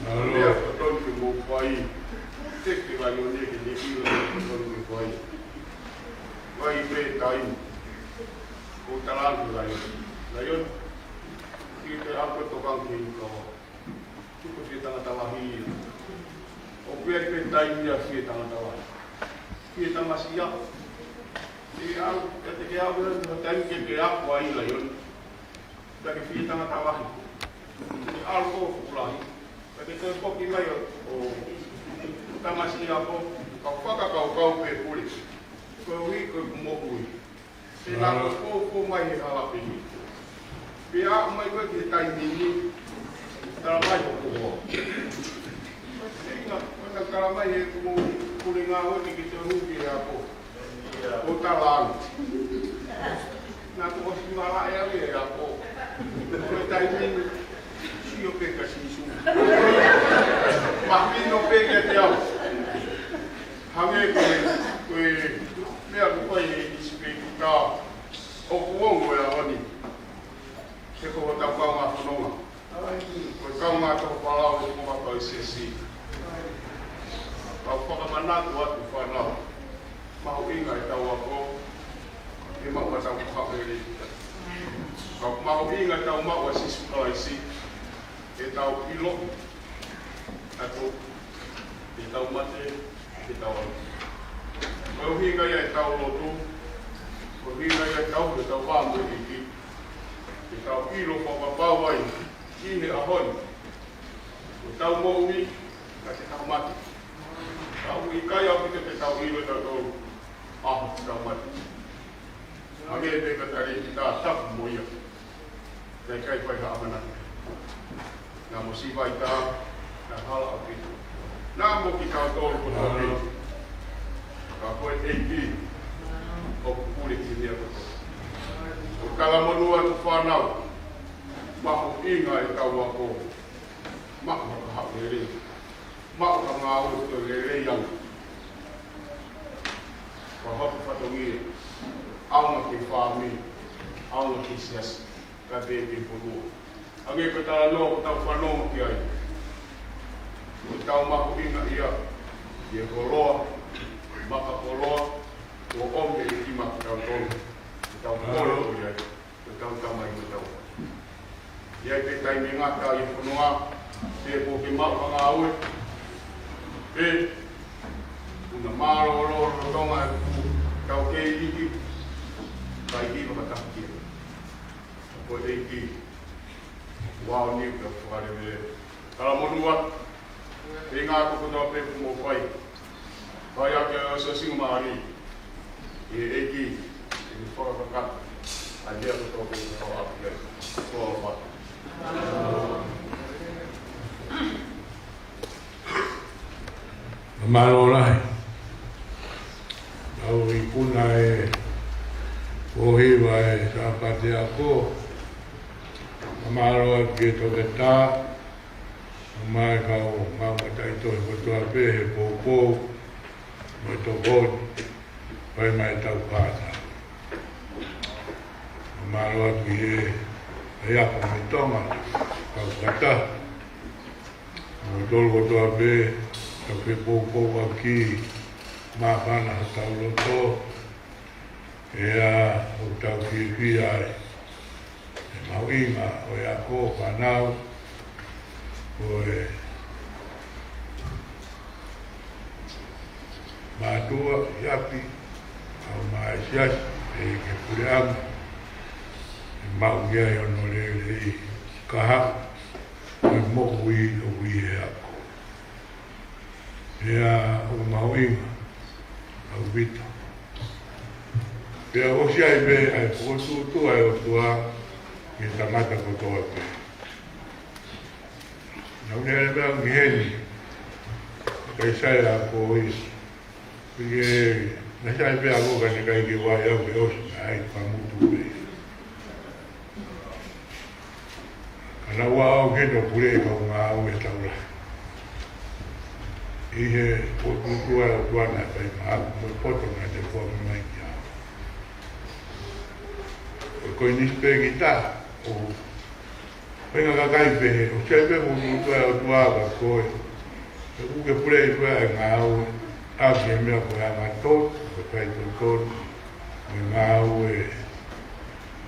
Alo. Lea ko tonu ke mou fai, te ke Laione ke ne ʻilo ko tonu ke fai. Vai pe taimi. Ko talanga Laione. Laione. Ki te ako tokanga ki Nukava. Tuku fie tangata lahi ia. ʻOku ʻi ai pē taimi ia fie tangata lahi. Fie tamasiʻi ako. ʻE au, ʻe te ke au, ʻe te taimi ke ke ako ai Laione. Ka ke fie tangata lahi. ʻE au ko fuku lahi. Ka ke toe poki mai ʻo, ʻo tamasiʻi ako. Ka fakakaukau pē pule. Koeʻuhi ko e moʻui. Pea nā ko fōfō mai he hala pē ni. Pea aʻu mai ko e ki he taimi ni, tala mai hoku hoa. Pea ina, ko ena tala mai he kumo pule ngā oti ki te hū ki he ako. Ko tala anu. Nā ko ʻosi mala e au e ako. Ko e taimi ni, sio pē ka Sīsū. Mahino pē ke te au. Hangē ko e, ko e meʻa ko e ʻi Sipeki ka ʻoku ongo e ʻaho ni. He ko hotau kaungā fononga. Ko e kaungā toko palau e ko maka i siasi. Kau fakamanatu atu fānau. Mahuʻinga e tau ako. He maʻu a tau kahaʻu e lei. Kau mahuʻinga e tau maʻu a Sīsū Kalaisi. He tau ʻilo. Atu. He tau mate. He tau ʻalu. Ko e ʻuhinga ia e tau lotu. Ko e ʻuhinga ia e tau, e tau vā mo e ʻEiki. He tau ʻilo fakapapau ai. ʻI he ʻaho ni. Ko e tau moʻui, ka te tau mate. Ka ʻoku ʻikai ʻaupito ke tau ʻilo e tau tau. ʻAho te tau mate. Hangē pē ka tali ki tā tapu mo ia. Naʻe ʻikai fai ha ʻamanaki. Naʻa mo siva i tā, naʻa hala ʻaupito. Naʻa mo kitautolu kotoa pē. Ka ko e ʻEiki, ʻoku pule ki he meʻa kotoa. ʻOku talamonū atu fānau, mahuʻinga e tau ako, maʻu ha kahaʻu lelei. Maʻu ha ngāue ko e lelei ange. Ka hoku fatongia, ʻaonga ki he fāmili, ʻaonga ki he siasi, kae pehē ki he fonua. Hangē ko e talanoa ʻoku tau fanongo ki ai. ʻOku tau mahuʻinga ia, ʻi he koloa, maka koloa, ʻoku ʻomi ʻe he ʻEiki maʻa kitautolu. ʻOku tau kole ʻo ia. Ko e tau tamai mo e tau. ʻI ai pē taimi ngata ʻi he fononga, pe ko ke maʻu ha ngāue, pe, ʻoku na mālōlō lolotonga e kupu, tau kei liki, kai ki fakatakia. Ko e ʻEiki, ʻoku ʻaonga ke fakalevele. Talamonū atu, ʻi he ngaahi kotoa pē ʻoku mou fai. Fai ake ʻa e siasi mo mālie. ʻI he ʻEiki, ʻi he fakakakato. ʻA e meʻa kotoa pē ʻoku tau ʻapi ai. Ko e ʻofa. Mālō lahi. Au i kuna e Ko e hiva ʻo e Sāpate Ako, fakamālō atu ki he toketā, mo e kau maʻu mataʻitohi kotoa pē he poupou, mo e tokoni, fai mai ʻetau fānau. Fakamālō atu ki he faiako mei Tonga, kau fakataha, mo kimoutolu kotoa pē, ʻoku ke poupou ʻaki, māfana hotau loto, ʻa ʻoku tau fiefia ai. ʻE mahuʻinga ʻo e ako fānau, ko e mātuʻa ʻi ʻapi, ʻa e kau mātuʻa siasi, ʻa e kau puleʻanga, ʻe maʻu ki ai hono lelei, kahaʻu, ʻo e moʻui ʻoku ʻi he ako. ʻA ia ʻoku mahuʻinga ʻaupito. Pea ʻosi ʻi ai pē ʻa e fokotuʻutuʻu ʻa e ʻOtua ki he tangata kotoa pē. Naʻa ku lele pē au ki heni, ʻikai sai ako ia. Pea naʻe sai pē ako ka naʻe ʻikai ke vaivai au ke ʻosi, naʻe ʻai pamutu pē. Ka naʻa ku ʻaʻahi ke u pule ʻi he kau ngāue taulahi ʻi he fokotuʻutuʻu ʻa e ʻOtua naʻe fai maʻaku mo e poto naʻe foaki mai kiate au. Ko e koinisi pē kita, ʻo feinga kakai pehē, ʻosi ʻi ai pē fokotuʻutuʻu ʻa e ʻOtua kia koe. He ʻoku ke pule ʻi he ngāue, ʻa e meʻa ko e anga toto, ko e faitotonu, mo e ngāue,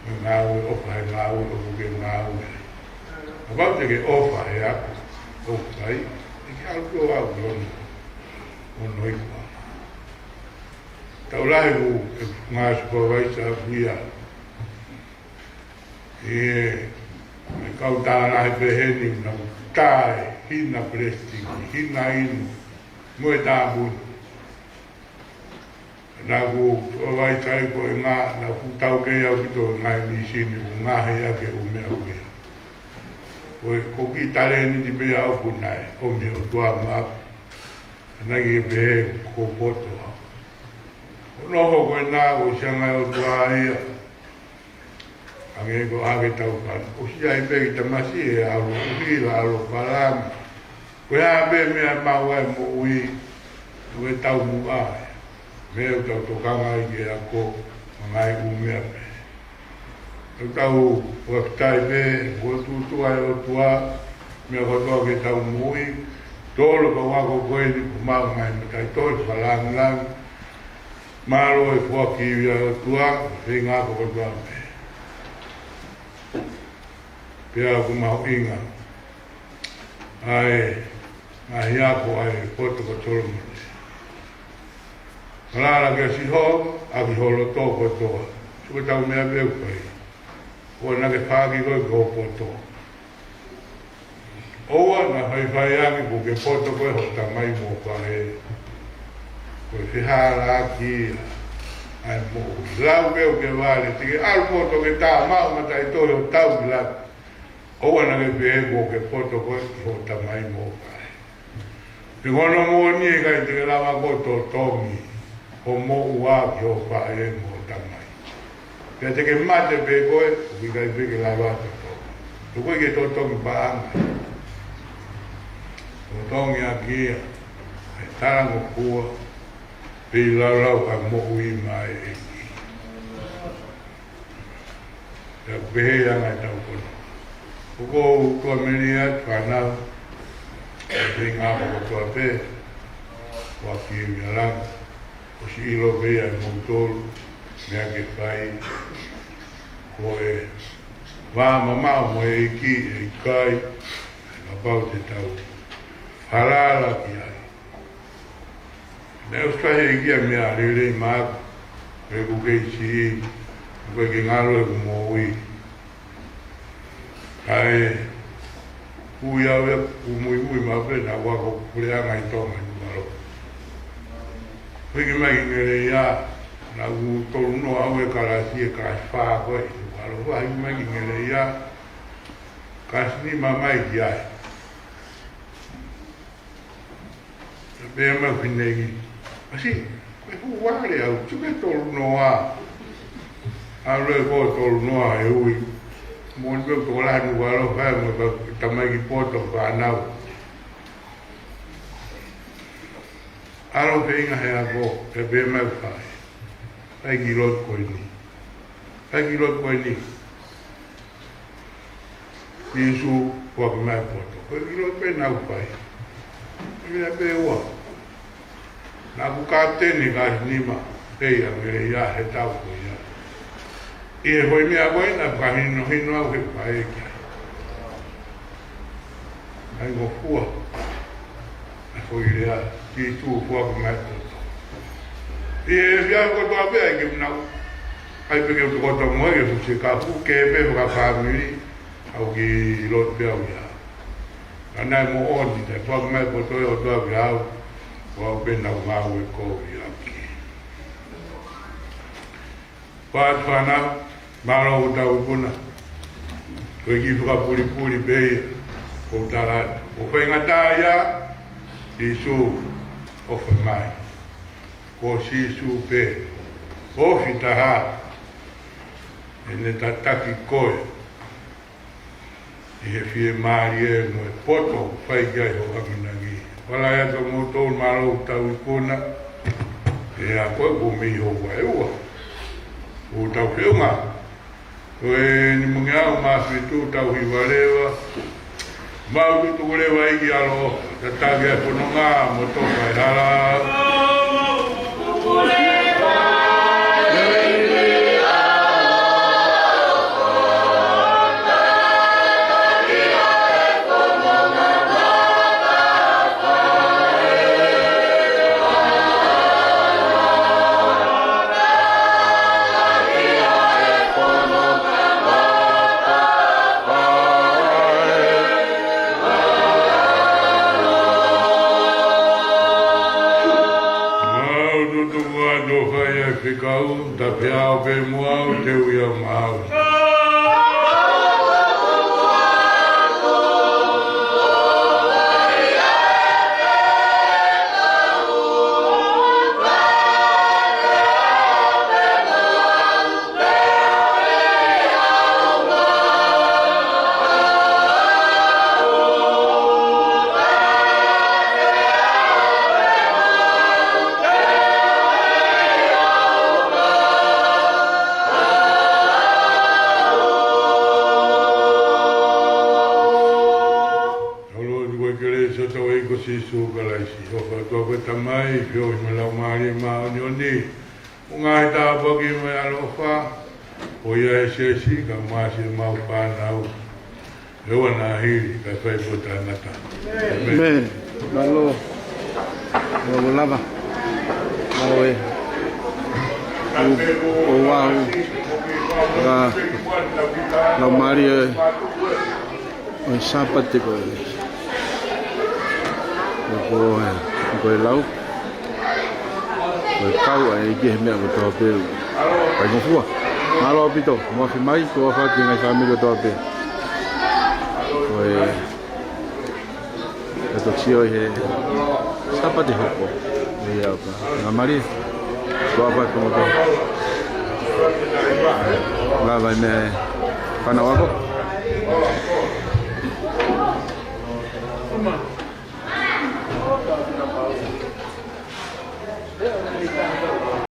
mo e ngāue ʻofa he ngāue ʻoku ke ngāue. Kapau te ke ʻofa he ako ʻoku fai, ʻe ke ʻalu pē ʻo aʻu ki hono, hono ikuʻanga. Taʻu lahi kuo u ngāue supervisor ʻaʻaku ia. ʻI he kau tālahi pehē ni naʻa ku tā e hina palesitiki, hina inu, mo e tāpuni. Naʻa ku supervisor ai ko e ngā, naʻa ku taukei ʻaupito ngaahi mīsini ʻoku ngaohi ʻaki e ʻū meʻa ko ia. Ko e, ko e kiʻi talēniti pē ia ʻoku nau ʻomai ʻe he ʻOtua maʻaku. Naʻe ʻikai ke pehē ko e poto au. Ko hono ʻuhinga ko e nā ko e siʻi anga ʻo e ʻOtua ia. Hangē ko e ʻa e kau fānau. ʻOsi ʻi ai pē kiʻi tamasiʻi ʻe ʻalu ʻuhila, ʻalu palani. Ko e hā pē meʻa maʻu ai moʻui, ko e taumuʻa ia. Meʻa ʻoku tau tokanga ai ki he ako, mo e ngaahi ʻū meʻa pē. ʻOku tau fakafetaʻi pē, fokotuʻutuʻu ʻa e ʻOtua, meʻa kotoa ki heʻetau moʻui, tolo kau ako ko eni, kuo maʻu ngaahi mataʻitohi fakalāngilangi, mālō e foaki ia ʻa e ʻOtua, feinga kotoa pē. Pea ʻoku mahuʻinga ʻa e ngaahi ako ʻa e poto ko Solomone. Falala kia Sihova ʻaki ho loto kotoa. Sio ki heʻetau meʻa pē ʻoku fai. ʻOua naʻa ke faʻaki koe ki ho poto. ʻOua naʻa faifai ange kuo ke poto koe ʻi hoʻo tamai mo e faʻē. Ko e fehālaaki ia ʻa e moʻui. Lau pē ʻoku ke vale, te ke ʻalu poto ke tā maʻu mataʻitohi ʻo tau ki lalo. ʻOua naʻa ke pehē kuo ke poto koe ʻi hoʻo tamai mo e faʻē. He ko hono moʻoni ʻe ʻikai te ke lava koe ʻo totongi hoʻo moʻua ki hoʻo faʻē mo hoʻo tamai. Pea te ke mate pē koe, ʻoku ʻikai pē ke lava totongi. He ʻoku ʻikai ke totongi paʻanga. Totongi ʻaki ia ʻa e talangofua, feilaulau ʻa e moʻui maʻa e ʻEiki. Pea ʻoku pehē ʻa e anga ʻetau konga. ʻOku ou tuʻa melie atu fānau, ʻa e feinga kotoa pē, ʻoku ʻi he ʻEiki ʻi langi, ʻosi ʻilo pē ʻe moutolu, meʻa ke fai, ko e vā mamaʻo mo e ʻEiki, ʻe ʻikai, kapau te tau falala ki ai. Naʻe ʻosi fai ʻe he ʻEiki ʻa e meʻa lelei maʻaku, ʻi heʻeku kei siʻi, ʻoku ʻikai ke ngalo ʻeku moʻui. Kae, ui au ia, ʻoku muimui maʻu pē naʻa ku ako puleʻanga ʻi Tonga ʻi Nukuʻalofa. Hiki mai ki Ngeleia, naʻa ku tolu noa au he kalasi, he kalasi fā ko ē ʻi Nukuʻalofa, hiki mai ki Ngeleia, kalasi nima mai ki ai. Pea pehē mai e fineʻeiki, ʻasi, ko e fuʻu vale au, tuku e tolu noa. ʻAlu e kō tolu noa he ui. Moʻoni pē ʻoku tokolahi ʻa Nukuʻalofa mo e tamaiki poto fānau. ʻAlu feinga he ako, pea pehē mai ʻe he faʻē: ʻAi ki lotu ko eni. ʻAi ki lotu ko eni. Sīsū, foaki mai poto. Ko e kiʻi lotu pē naʻá ku fai. Meʻa pē ua. Naʻá ku kapiteni ka nima pē ia, meʻa ia he taʻu ko ia. ʻI he foʻi meʻa ko ē naʻe fakahinohino au ʻe he faʻē ki ai. ʻAi ngofua. ʻA e foʻi lea, Sīsū, foaki mai poto. ʻI he efiafi kotoa pē ʻai ke u nau. ʻAi pē ke u tokoto mo ia, fuʻu sekapu, kē pē fakafāmili, ʻoku ou kiʻi lotu pē au ia. Ka naʻe moʻoni, naʻe foaki mai poto ʻe he ʻOtua kiate au, ʻo aʻu pē naʻá ku ngāue kovi ʻaki. Pea fānau, mālō hoʻo tau ikuna. Ko e kiʻi fakapulipuli pē ia, ʻoku ou tala atu. ʻOku faingataʻa ia, Sīsū, ʻofa mai. Ko Sīsū pē, ofi taha, ʻene tataki koe ʻi he fiemālie mo e poto ʻoku fai ki ai hoʻo ʻamanaki. Fakalahi atu kimoutolu, mālō hoʻo tau ikuna. ʻE, ʻa koe ʻoku mei hoʻo vaeua. Ko hotau feʻunga ko eni, mangea ʻo māfitu, tau hiva leva. Mau tutuku leva ʻEiki ʻaloʻofa, tataki ʻa e fononga mo toka e hala. Mau tutuku atu ʻo fai ʻa e fekau, tapu pē mo au, te u ui au maʻau. ʻOfa atu ko e kelesi ʻa hotau ʻEiki ko Sīsū Kalaisi, ʻofa ʻa e ʻOtua ko e Tamai, feohi mo e Laumālie Māʻoniʻoni, ʻo ngaahi tāpuaki mo e ʻaloʻofa, ʻo ia ʻe siasi kae ʻumaʻā siʻemau fānau, ʻo aʻu ki he ʻaho ni kae fai pē ʻo taʻengata. ʻĒmeni. Mālō. Mālō lava. Mālō e. ʻOku, ʻoku ou ʻa, ʻa, Laumālie ʻo e Sāpate ko ē. Ko e, ko e lau. Ko e kau ʻa e ʻEiki he meʻa kotoa pē. Kaingofua. Mālō ʻaupito, mou ofi mai, tuʻa ʻofa ki he ngaahi fāmili kotoa pē. Ko e, ka toki sio ʻi he Sāpate hoko. ʻIo, ka. Ngā mali. Tuʻa ʻofa ki he moto. Lava e meʻa e fānau ako.